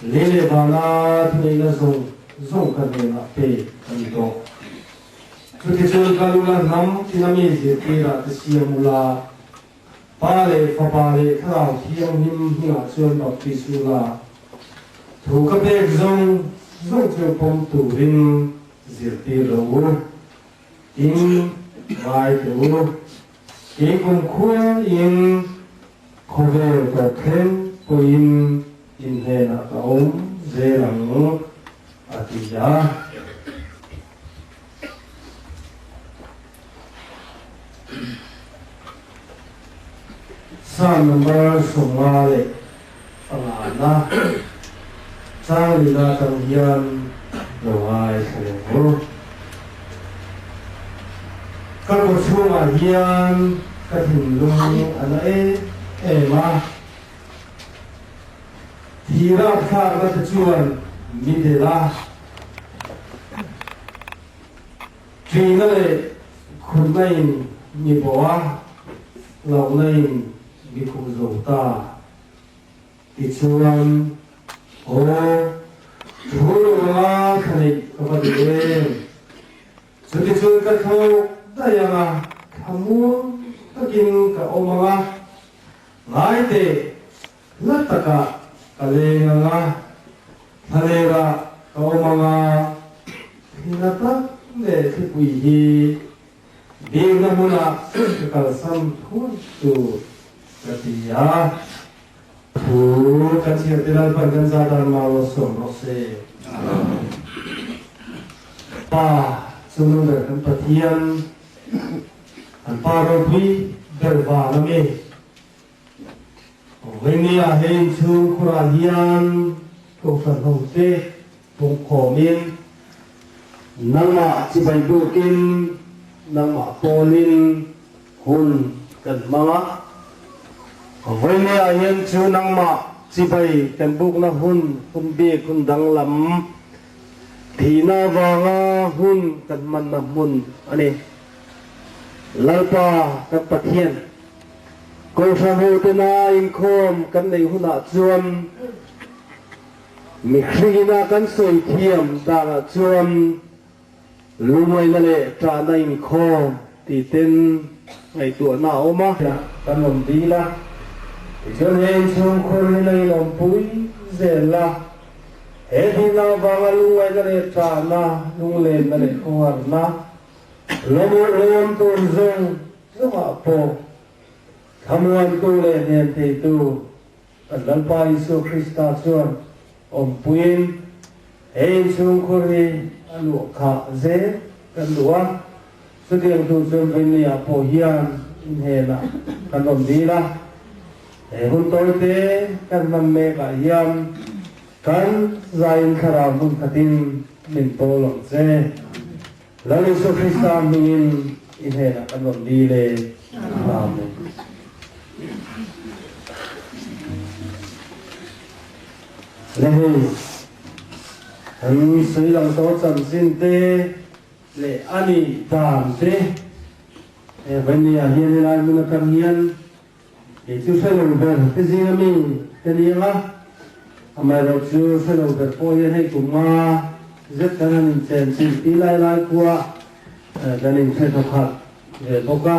[SPEAKER 10] Lei leh vana thuneihna zawng zawng ka hnenah pek a ni tawh. Chutichuan kal ula hnam tina mi zirtirah te siam ula, Pa leh Fapa leh Thlarau Thianghlim hmingah chuan baptis ula, thu ka pek zawng zawng chu pawm turin zirtir lo u. Tin, ngai teh u, kei kumkhua in khawvel tawp thleng pawhin in hnenah ka awm zel ang, a ti a. Psalm number 55 na chang lina atang hian lo ngaithla leh ang u. Ka kaw chhungah hian ka thinlung a na em em a, thi rapthlakna te chuan mi delh a. Ṭihna leh khutna in mi bawh a, hlauhna in mi khuh zo ta. Tichuan, Aw, thu ruanga thla neih ka va duh em? Chutichuan ka thlawk daih ang a, thla muang takin ka awm ang a, ngai teh, hla takah ka leng ang a, thla lerah ka awm ang a, thina tak leh thlipui hi Biakna hmunah ka kalsan thuai tur ka ti a. Thu kan chhiar te Lalpan kan za dan mau lo sawm rawh se. Pa chungnung ber kan Pathian, kan Pa ropui ber van a mi. Vawini ah hei inchhung khurah hian Kohhran hote pungkhawmin. Nangmah chibai bukin, nangmah pawlin hun kan hmang a. Vawinia hian chu nangmah chibai kan bukna hun, hun bik, hun danglam, thihna avanga hun kan hmanna hmun a ni. Lalpa kan Pathian, Kohhran hotena inkhawm kan neih hunah chuan mihringina kan sawi thiam danah chuan lungaina leh ṭahna inkhawm tih ten ngaihtuahna a awm a. Kan rawn dil a, tichuan he inchhungkhur hi la inawmpui zel la, he thihna avanga lungaina leh ṭahna, lunglenna leh khawharna, lawm tur zawng zawngah pawh thlamuantu leh hnen theitu kan Lalpa Isua Krista chuan awmpuiin he inchhungkhur hi a luah khah zel kan duh a. Chutiang tur chuan Vengleiah pawh hian inhenah kan rawn dil a. He hun tawite kan hman mekah hian kan zaiin thlarau hmun khatin min pawl ang che. Lal Isua Krista hmingin i hnenah kan rawn dil e. Amen. Le hei, kan sawi lang tawh chanchin te leh a nih dan te he Vainia hian helai hmun atang hian Kei chu hre lo ber te zinga mi ka ni ang a, amaherawh chu hre lo ber pawh hian hei kum nga zet kan han inchen chin ti lai lai khua kan inhre thaw khat ve bawk a.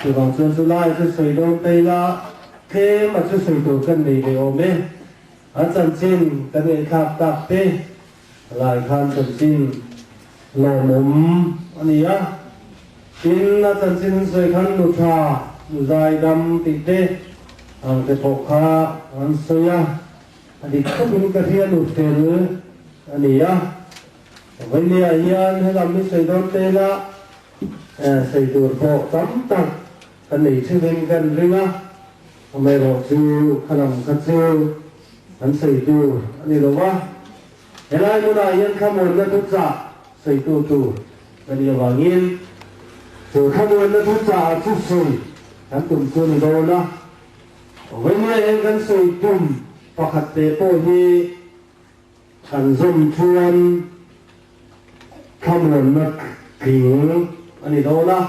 [SPEAKER 10] Chuvang chuan chu lai chu sawi dawn phei la, tlem a chu sawi tur kan nei ve awm e. A chanchin kan ngaihthlak tak te lai khan chanchin lawmawm a ni a. Tin, a chanchin an sawi khan nu tha, nu zaidam tih te ang te pawh kha an sawi a. A dik khawpin ka hria nu fel a ni a. Vawinia hian helam hi sawi dawn te ila sawi tur pawh tam tak ka nei theuhin kan ring a. Amaherawh chu khalam kha chu an sawi tur a ni lo va. Helai hmunah hian thlamuanna thuchah sawitu tur ka nih avangin chu thlamuanna thuchah chu sawi kan tum chu a ni dawn a. Vawinia hian kan sawi tum pakhat te pawh hi kan zawm chuan thlamuanna tling a ni dawn a.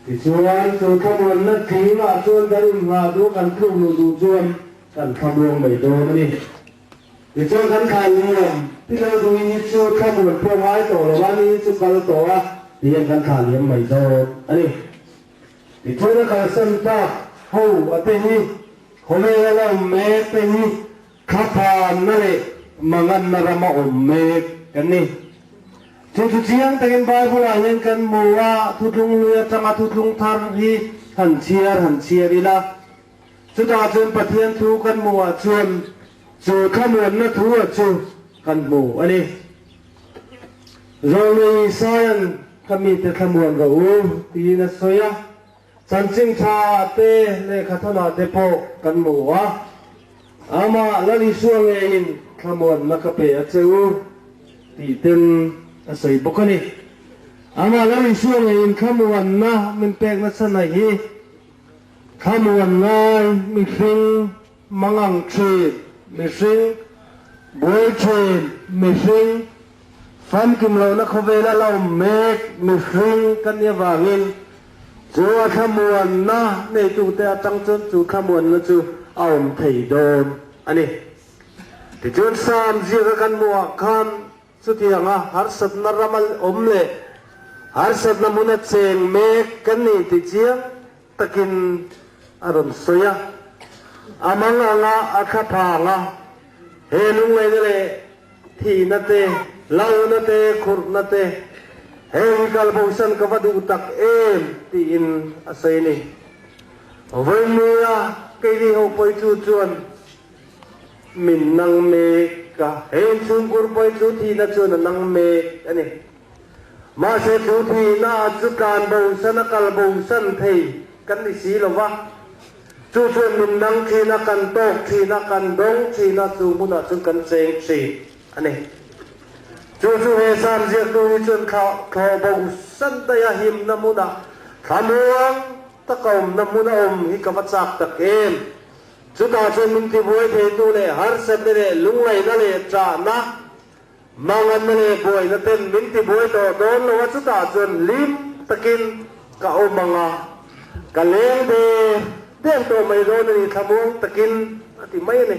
[SPEAKER 10] Tichuan chu thlamuanna tlingah chuan kan inngah duh kan tluk luh duh chuan kan thlamuang mai dawn a ni. Tichuan kan thlai liam ti lo duhin hi chu thlamuan pawh ngai tawh lo a, ni hi chu kal tawh a tihian kan thlah liam mai dawn a ni. Tichuan a kalsan tak ho a te hi khawvel a awm mek te hi thlaphanna leh manganna rama awm mek kan ni. Chu chu chiang takin Bible ah hian kan hmu a, thutlung lui atanga thutlung thar hi han chhiar han chhiar ila. Chutah chuan Pathian thu kan hmuhah chuan chu thlamuanna thu a chu kan hmu a ni. Zawlnei Isaia'n ka mite thlamuan rawh u tiin a sawi a, chanchin tha te lehkha thawnah te pawh kan hmu a, Amah Lal Isua ngeiin thlamuanna ka pe a che u tih ten a sawi bawk a ni. Amah Lal Isua ngeiin thlamuanna min pekna chhan a hi. Thlamuan ngai mihring mangang thin mihring buai thin mihring famkim lohna khawvela la awm mek mihring kan nih avangin chu a thlamuanna neitute atang chuan chu thlamuanna chu a awm thei dawn a ni. Tichuan Psalm ziaka kan hmuhah khan Chutianga harsatna rama awm leh harsatna hmuna cheng mek kan nih tih chiang takin a rawn sawi a. A mang anga a thla phang a, he lungngaihna leh thihna te, lalna te, khurhna te, heng hi kal bosan ka va duh tak em tiin a sawi a ni. Vawinia keini ho pawi chu chuan Min nang mek a, he inchhungkur pawi chu thihna chuan a nang mek a ni. Mahse chu thihna chu tlan bosan a kal bosan thei kan ni si lo va, chu chuan min nang thin a, kan tawk thin a, kan dawng thin a, chu hmunah chuan kan cheng thin a ni.
[SPEAKER 11] Chu chu he Sam ziaktu hi chuan thlawh bo san daih a himna hmunah thlamuang taka awmna hmun a awm hi ka va chak tak em! Chutah chuan min tibuai theitu leh harsatna leh lungngaihna leh ṭahna, manganna leh buaina ten min tibuai tawh dawn lo a, chutah chuan hlim takin ka awm ang a, ka leng ve der tawh mai dawn a ni, thlamuang takin a ti mai a ni.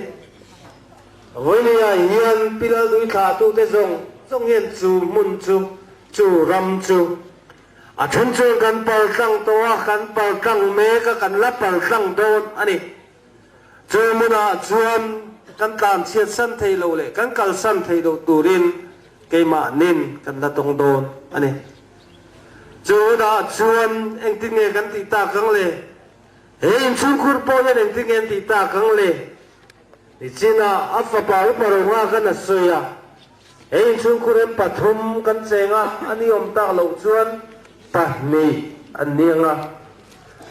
[SPEAKER 11] Vawinia hian Pi Lalnui thlahtute zawng zawng hian chu hmun chu, chu ram chu a then chuan kan pal tlang tawh a, kan pal tlang mek a, kan la pal tlang dawn a ni. Chu hmunah chuan kan tlanchhiat san thei lo leh kan kalsan thei loh turin keimahnin kan la tawng dawn a ni. Chu hunah chuan engtin nge kan tih tak ang le? He inchhungkhur pawh hian engtin nge an tih tak ang le? Nichinah a fapa upa Ronga khan a sawi a, He inchhungkhur em pathum kan cheng a, a ni awm tak loh chuan pahnih an ni ang a.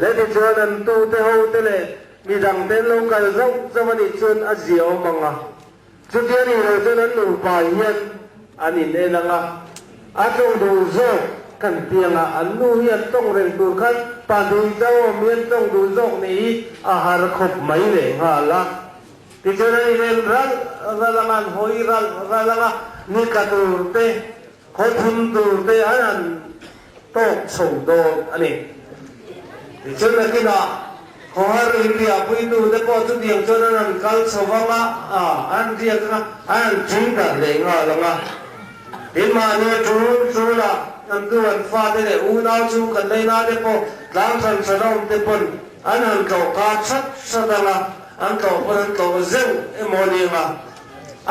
[SPEAKER 11] Le tichuan an tute ho te leh midang te an lo kal zauh zauh a nih chuan a zia awm ang a. Chuti a nih loh chuan an nupa hian an in en ang a, a tawng duh zawk kan ti ang a, an nu hi an tawng reng tur khan pahnih chauh awm hi an tawng duh zawk nih hi a har khawp mai leh nghal a. Tichuan an in en ralh ralh ang a, an hawi ralh ralh ang a, ni tla tur te, khaw thim tur te an han tawk chho dawn a ni. Tichuan nakinah khawhar inriahpuitu te pawh chutiang chuan an han kal chho vang a, an riak ang a, an han ṭing darh leh nghal ang a. Tin mahni ṭul ṭulah an nu an fate leh unau chung kan leina te pawh tlang hran hran a awm te pawn an han tlawh kar hrat hrat ang a, an tlawh pawn an tlawh zeuh emaw ni ang a,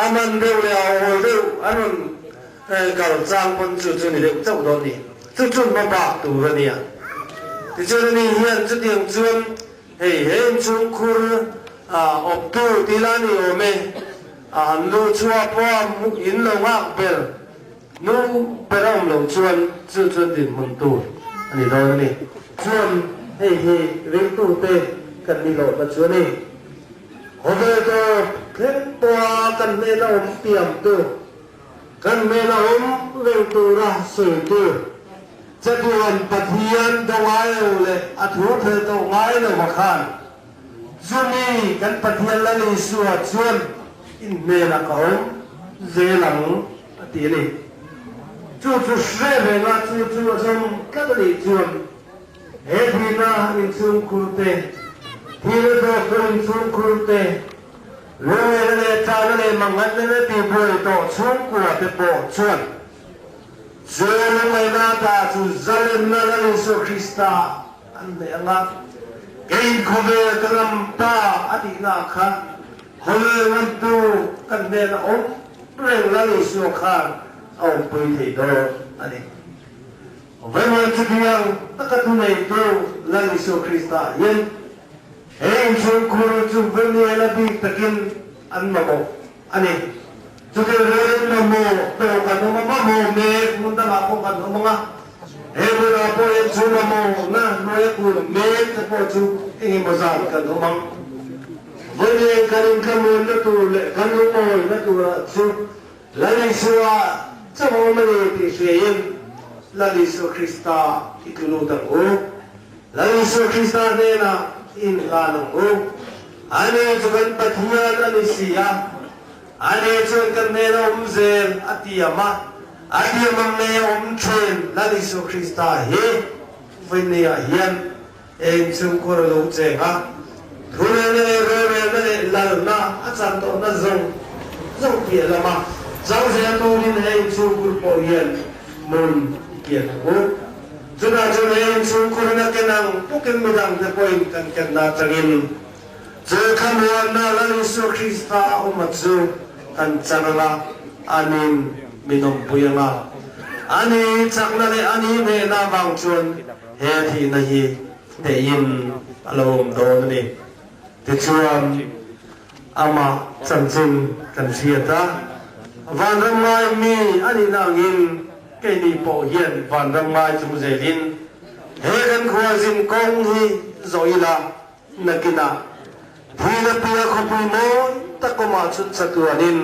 [SPEAKER 11] a man deuh leh a awl deuh an rawn Kal chang pawn chu chu ni deuh chauh dawn ni. Chu chu hma bak tur a nia. Tichuan ani hian chutiang chuan hei he inchhung khur awptu tih lah ni awm e, a han luh chhuah pawh a in lo nghak ber nu ber a awm loh chuan chu chuan dinhmun tur a ni dawn a ni. Chuan hei hi ringtute kan ni lohna chu a ni. Khawvel tawp thleng pawha kan hnena awm piamtu Kan hmel a awm reng tura sawi tur chatuan Pathian do ngai lo leh a thu phel tawh ngai lo a khan chumi kan Pathian Lal Isua chuan in hmelah ka awm zel ang a ti a ni. Chu chu hre renga chu chu a zawm tlat a nih chuan he thihna inchhungkhur te, thihna dawt pawh inchhungkhur te, Lunglena leh Chana leh Manghanna leh tihbuai tawh chhungkua te pawh chuan chu lungngaihna ata chu zalenna Lal Isua Krista an neih ang a, kei khawvel ka ngam ta a tihna kha khawvel ngamtu kan hnena awm reng Lal Isua khan a awmpui thei dawn a ni. Vaimuan chutiang taka thuneitu Lal Isua Krista hian He inchhungkhur chu Veniela bik takin an mamawh a ni. Chuti rualin mamawh tawh kan awm a, mamawh mek hmun dangah pawh kan awm ang a. He hmunah pawh hian chu mamawhna hnuaia kun mek te pawh chu engemaw zat kan awm ang. Veniel kan inthlamuanna tur leh kan lungawina turah chu Lal Isua chauh a awm a ni tih hriain Lal Isua Krista i tlu lut ang u. Lal Isua Krista hnenah i inhlan ang u. Ani chu kan Pathian a ni si a, ani chuan kan hnena awm zel a tiam a, a tiam ang nei a awm thin Lal Isua Krista hi vawinia hian eng chhungkhur a lo cheng a, thurelna leh rorelna leh lalna a chan tawhna zawng zawng piah lama chang zel turin he inchhungkhur pawh hian hmun i kian ang u. Chutah chuan he inchhungkhurin a ken ang bawkin midangte pawhin kan kenna atangin chu thlamuanna Lal Isua Krista a awm a chu kan chang ang a, anin min awmpui ang a. Ani chakna leh ani hnehna avang chuan he thihna hi hnehin a lo awm dawn a ni. Tichuan, amah chanchin kan hriat a, vanram ngai mi a nihna angin keini pawh hian vanram ngai chung zelin he kan khualzin kawng hi zawh ila nakinah thihna pia khawpui mawi tak awmah chhun chatuanin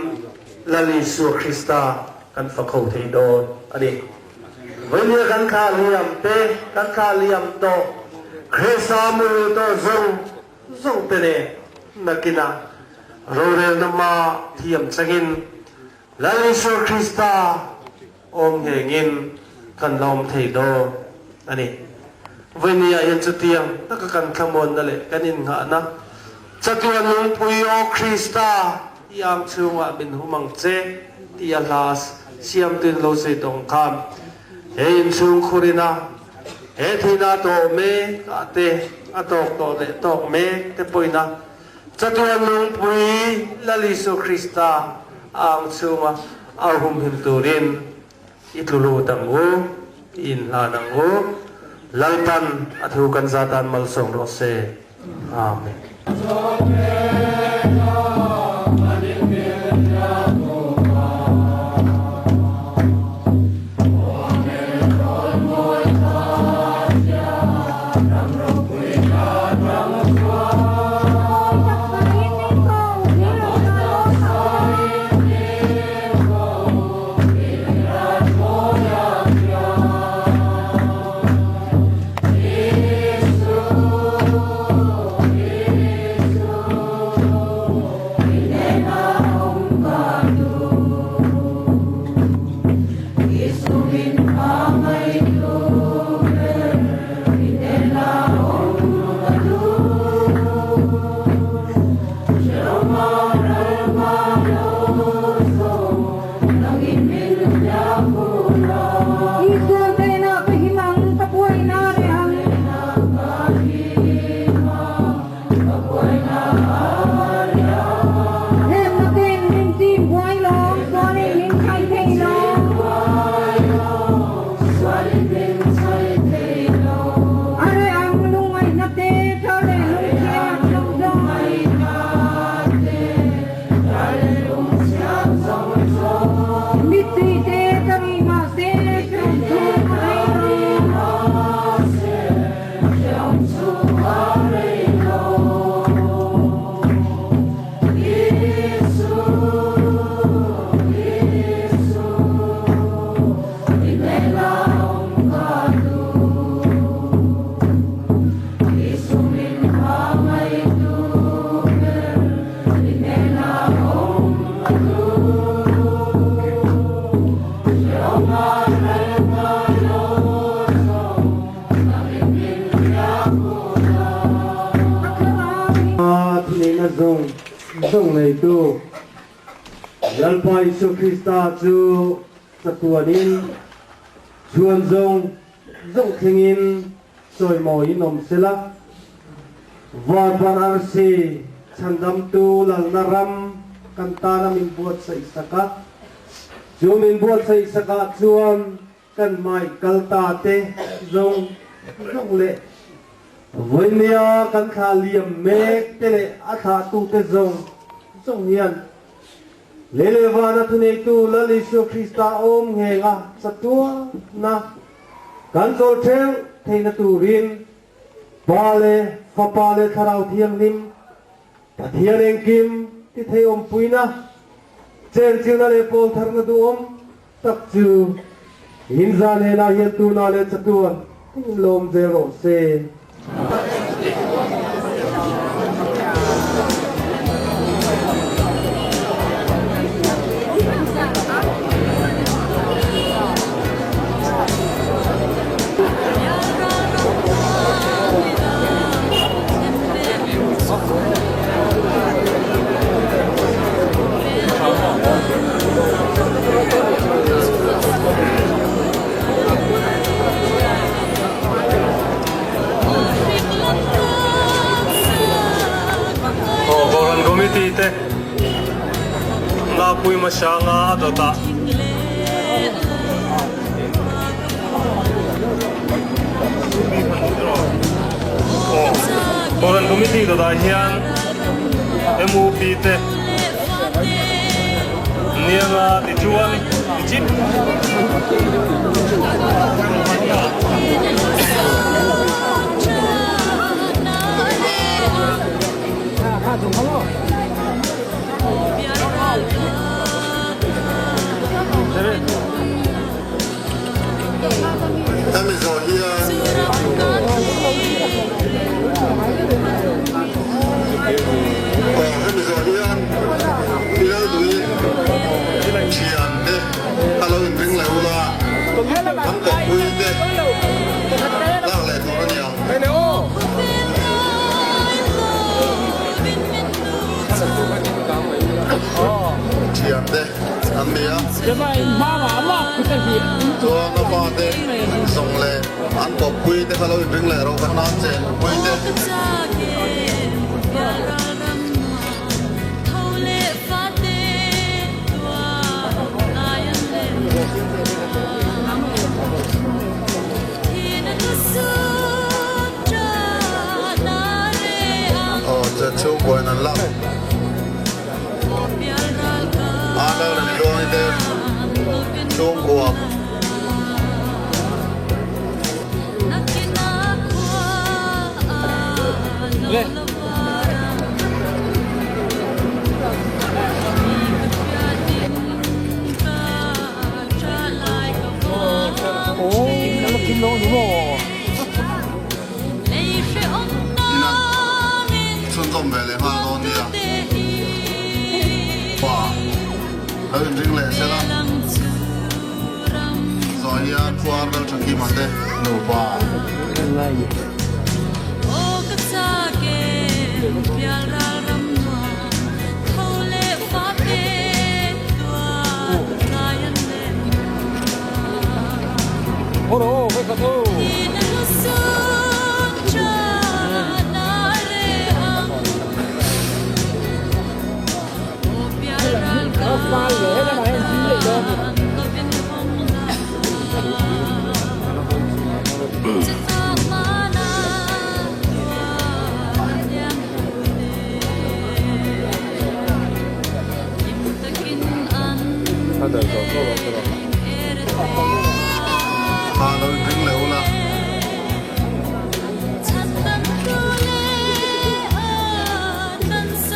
[SPEAKER 11] Lal Isua Krista. kan fak ho thei dawn a ni. Vawinia kan thlah liam te, kan thlah liam tawh Krista muhil tawh zawng zawng te nen nakinah rorelna hma thiam changin Lal Isua Krista awm nghengin kan la awm thei dawn a ni. Vawinia hian chutiang taka kan thlamuanna leh kan innghahna chatuan lungpui Aw Krista i ang chhungah min hum ang che tih a hla siamtuin lo sawi tawng khan he inchhung khurina he theihna a tawh mek ah te a tawk tawh leh tawk mek te pawhin a Chatuan lungpui Lal Isua Krista a ang chhunga a humhim turin i tlu lut ang u, i inhlan ang u. Lalpan a thu kan za tan malsawm rawh se. Amen. Thuneihna zawng zawng neitu Lalpa Isua Krista chu chatuanin chhuan zawng zawng thlengin chawimawiin awm sela. Varpan arsi chhandamtu lalna ram kan tana min buatsaih sak a, chu min buatsaih sakah chuan kan hmai kal ta te zawng zawng leh vawinia kan thlah liam mek te leh a thlahtute zawng zawng hian lei leh vana thuneitu Lal Isua Krista awm ngheng a chatuana kan chawl theuh theihna turin Pa leh Fapa leh Thlarau Thianghlim Pathian engkim ti thei awmpuina, chenchilna leh pawl tharna duhawm tak chu inza hnenah hian tuna leh chatuan in lawm zel rawh se.
[SPEAKER 8] Aw Kohhran Committee te Ngapui hmasanga a dawtah. Kohhran Committee dawtah hian MUP te nianga tichuan tichip
[SPEAKER 12] Hemi zawh hian Aw hemi zawh hian Pi Lalduhi thian te a lo inring leh ula, an kawppui te lak leh tur a ni ang. Thian te an ni a, chuan a fate zawng leh an kawppui te kha lo inring leh rawh kha nan chenpui te. Aw che chhungkaw in an lak a lo len tluang i te chhungkua. Ina chhunzawm ve leh nghal dawn nia. Pa lo inring leh sel a. Zawh hian khuar ral tha Kima te nupa. Kha lo inring leh ula.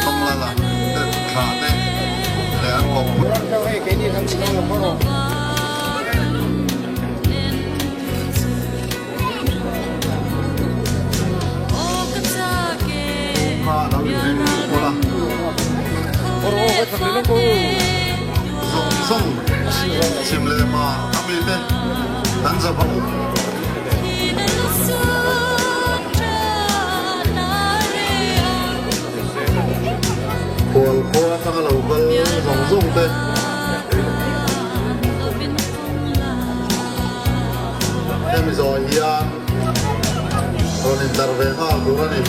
[SPEAKER 12] Thawmlala te thla te leh an kawp pui. Kha lo inring ula. Zawng zawng chhim leh hma a mite an zap ang. Khual khua atanga lo kal zawng zawng te. Hemi zawh hian rawn intlar ve nghal tur a ni.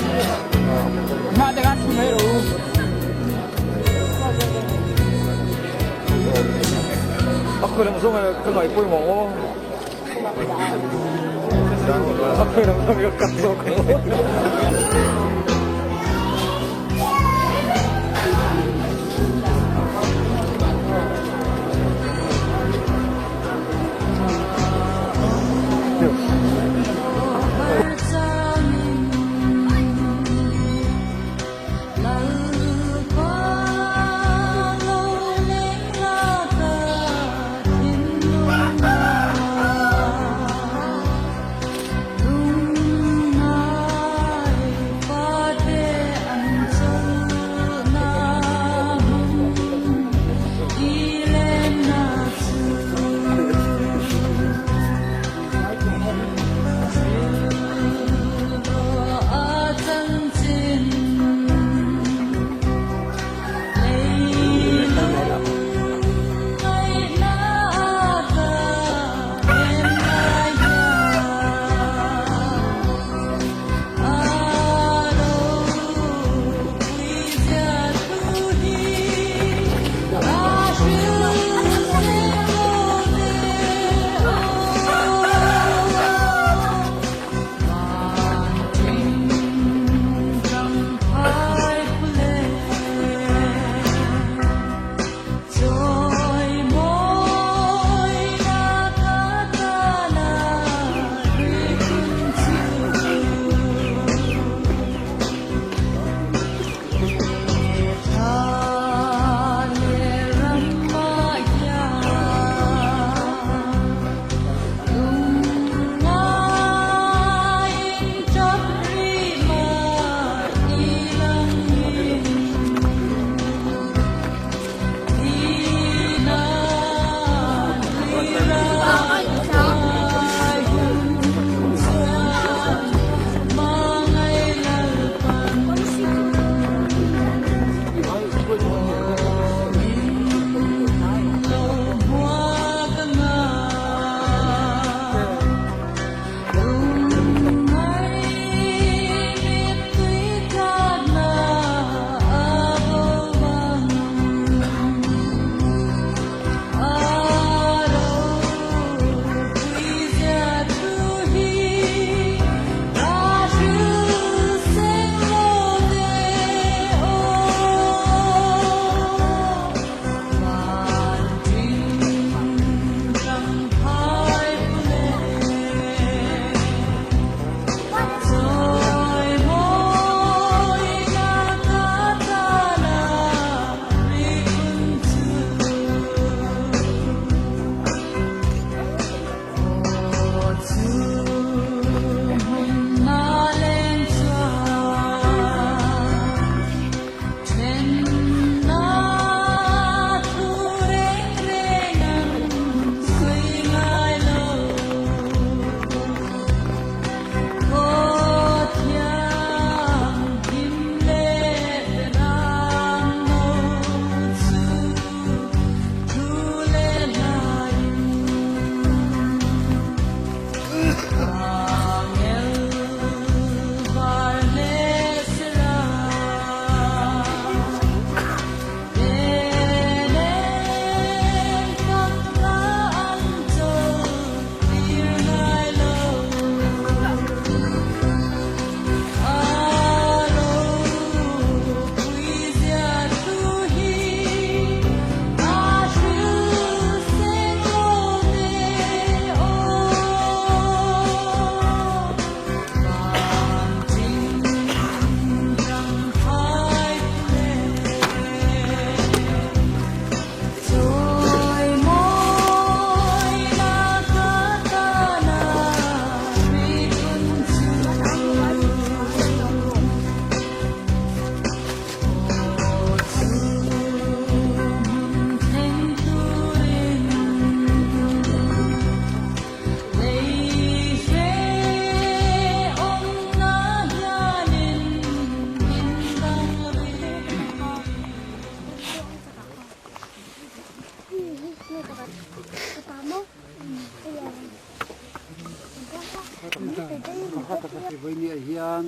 [SPEAKER 2] Vawinia hian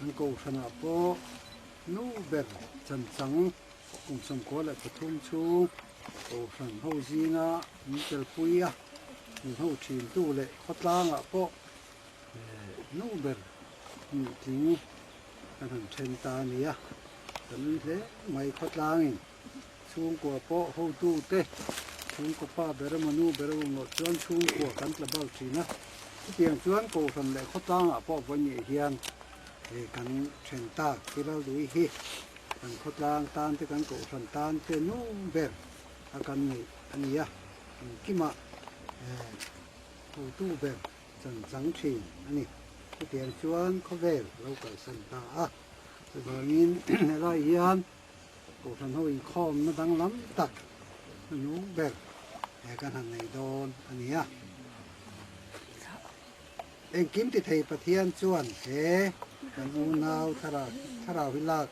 [SPEAKER 2] an kohhranah pawh nu ber chanchang kum 93 chhung kohhran ho zinga min telpui a, min ho thintu leh khawtlangah pawh nu ber nih tling kan han then ta a ni a, kan ui hle mai khawtlangin. Chhungkua pawh hotute, chhungkaw pa ber emaw nu ber emaw loh chuan chhungkua kan tla bal thin a. Chutiang chuan Kohhran leh khawtlangah pawh vawiin hian kan then tak Tiraldui hi kan khawtlang tan te kan Kohhran tan te nu ber a kan neih a ni a, engkimah hotu ber chan chang thin a ni. Chutiang chuan khawvel lo kalsan ta a, chuvangin helai hian Kohhran ho inkhawmna danglam tak nu ber he kan han nei dawn a ni a. Engkim ti thei Pathian chuan he kan unau thlarau hi lak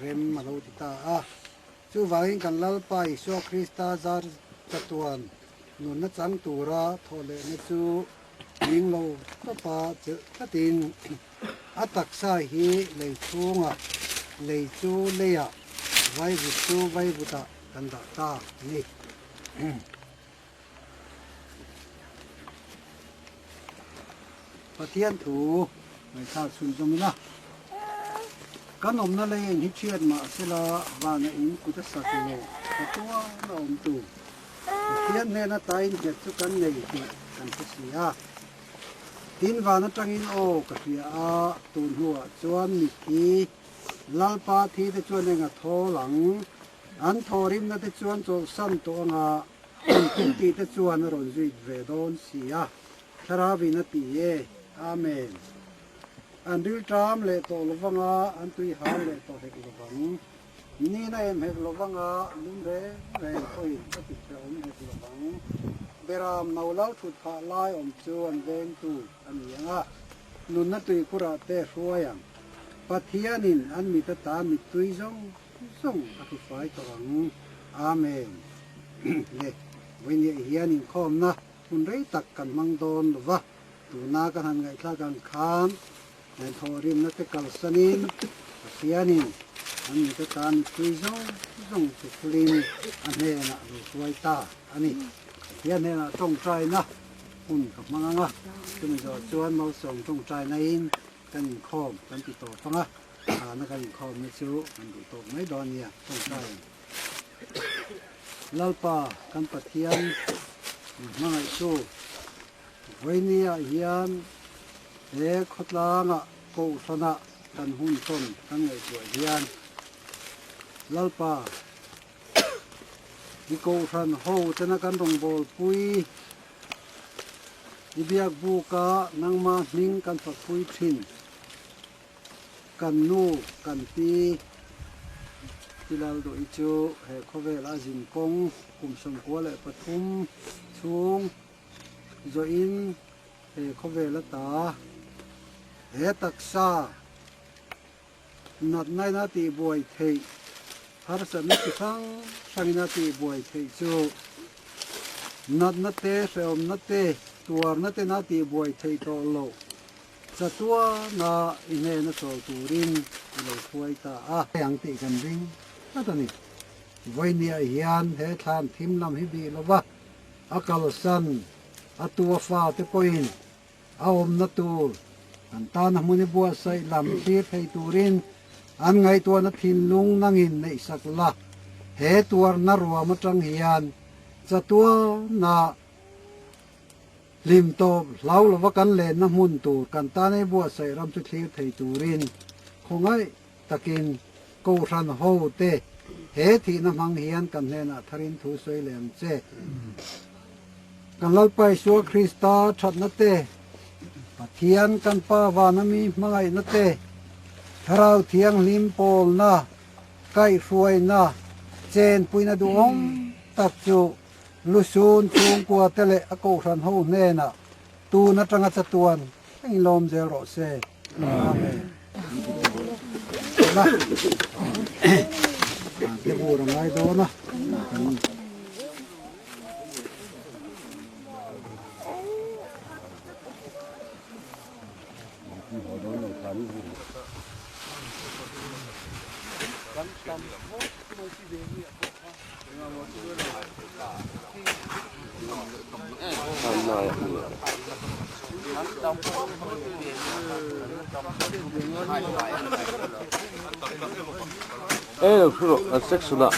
[SPEAKER 2] rem a lo ti ta a. Chuvangin kan Lalpa Isua Krista zar chatuan nunna chang tura thawh lehna chu ning lo tawpa chelh tlatin A taksa hi lei chhungah, lei chu leiah, vaivut chu vaivutah kan dah ta a ni. Pathian thu ngaihthlak chhunzawm ila, kan awmna lei in hi thiat mah sela vana in kut a sak lo ka tuar a awm tur. Pathian hnena tain nghet chu kan nei tih kan hre si a. Tin van atangin aw ka hria a, tun hnuah chuan mitthi Lalpa thi te chuan eng a thawl ang, an thawhrimna te chuan chawlhsan tawh anga an thil tih te chuan a rawn zuit ve dawn si a, Thlarauin a ti e. Amen. An rilṭam leh tawh lovanga an tui hal leh tawh hek lovang. Nina em hek lovanga lum reng reng pawhin a ti hrehawm hek lovang. Beram no lo thut phah lai awm chu an vengtu a ni ang a, nunna tuikhurah te hruai ang. Pathianin an mit ata mittui zawng zawng a hrufai tawh ang. Amen. Le, vawinia hian inkhawmna hun rei tak kan hmang dawn lova, tuna ka han ngaihthlak ang khan Heng thawhrimna te kalsanin Pathianin an mite tan mipui zawng zawng chu thulin a hnenah lo hruai ta a ni. Pathian hnenah tawngtaina hun ka hmang ang a, chumi zawh chuan malsawm tawngtainain kan inkhawm kan ti tawp ang a, thana kan inkhawmna chu kan duh tawp mai dawn nia tawngtaiin. Lalpa kan Pathian min hmangaihtu Vawinia hian he khawtlanga kohhrana kan hun tawn kan ngaihtuah hian Lalpa i kohhran ho tena kan rawngbawlpui i biakbuka nangma hming kan fakpui thin. Kan nu, kan pi Tilal Dawih chu he khawvel a zin kawng kum 93 chhung zawhin he khawvel ata he taksa natna in a tihbuai theih, harsatna chi hrang hrangin a tihbuai theih chu natna te, hrehawmna te, tuarna ten a tihbuai theih tawh loh. Chatuana i hnena chawl turin i lo hruai ta a. Ang tih kan ring tlat a ni. Vawinia hian he thlan thim lam hi bih lova a kalsan a tua fate pawhin a awmna tur an tana hmun i buatsaih lam thlir thei turin an ngaihtuahna thinlung nangin neihsak la. He tuarna ruam atang hian chatuana Hlim tawp hlau lova kan lenna hmun tur kan tan ei buatsaih ram chu thlir thei turin khawngaih takin Kohhran ho te he thihna hmang hian kan hnenah tharin thu sawi leh ang che. Kan Lalpa Isua Krista thatna te, Pathian kan Pa vana mi hmangaihna te, Thlarau Thianghlim pawlna, kaihhruaina, chenpuina duhawm tak chu Lusun chhungkua te leh a kohhran ho hnenah tun atanga chatuan thleng lawm zel rawh se. Amen. La. Te bur a ngai dawn a.
[SPEAKER 13] E lo thu rawh an section ah.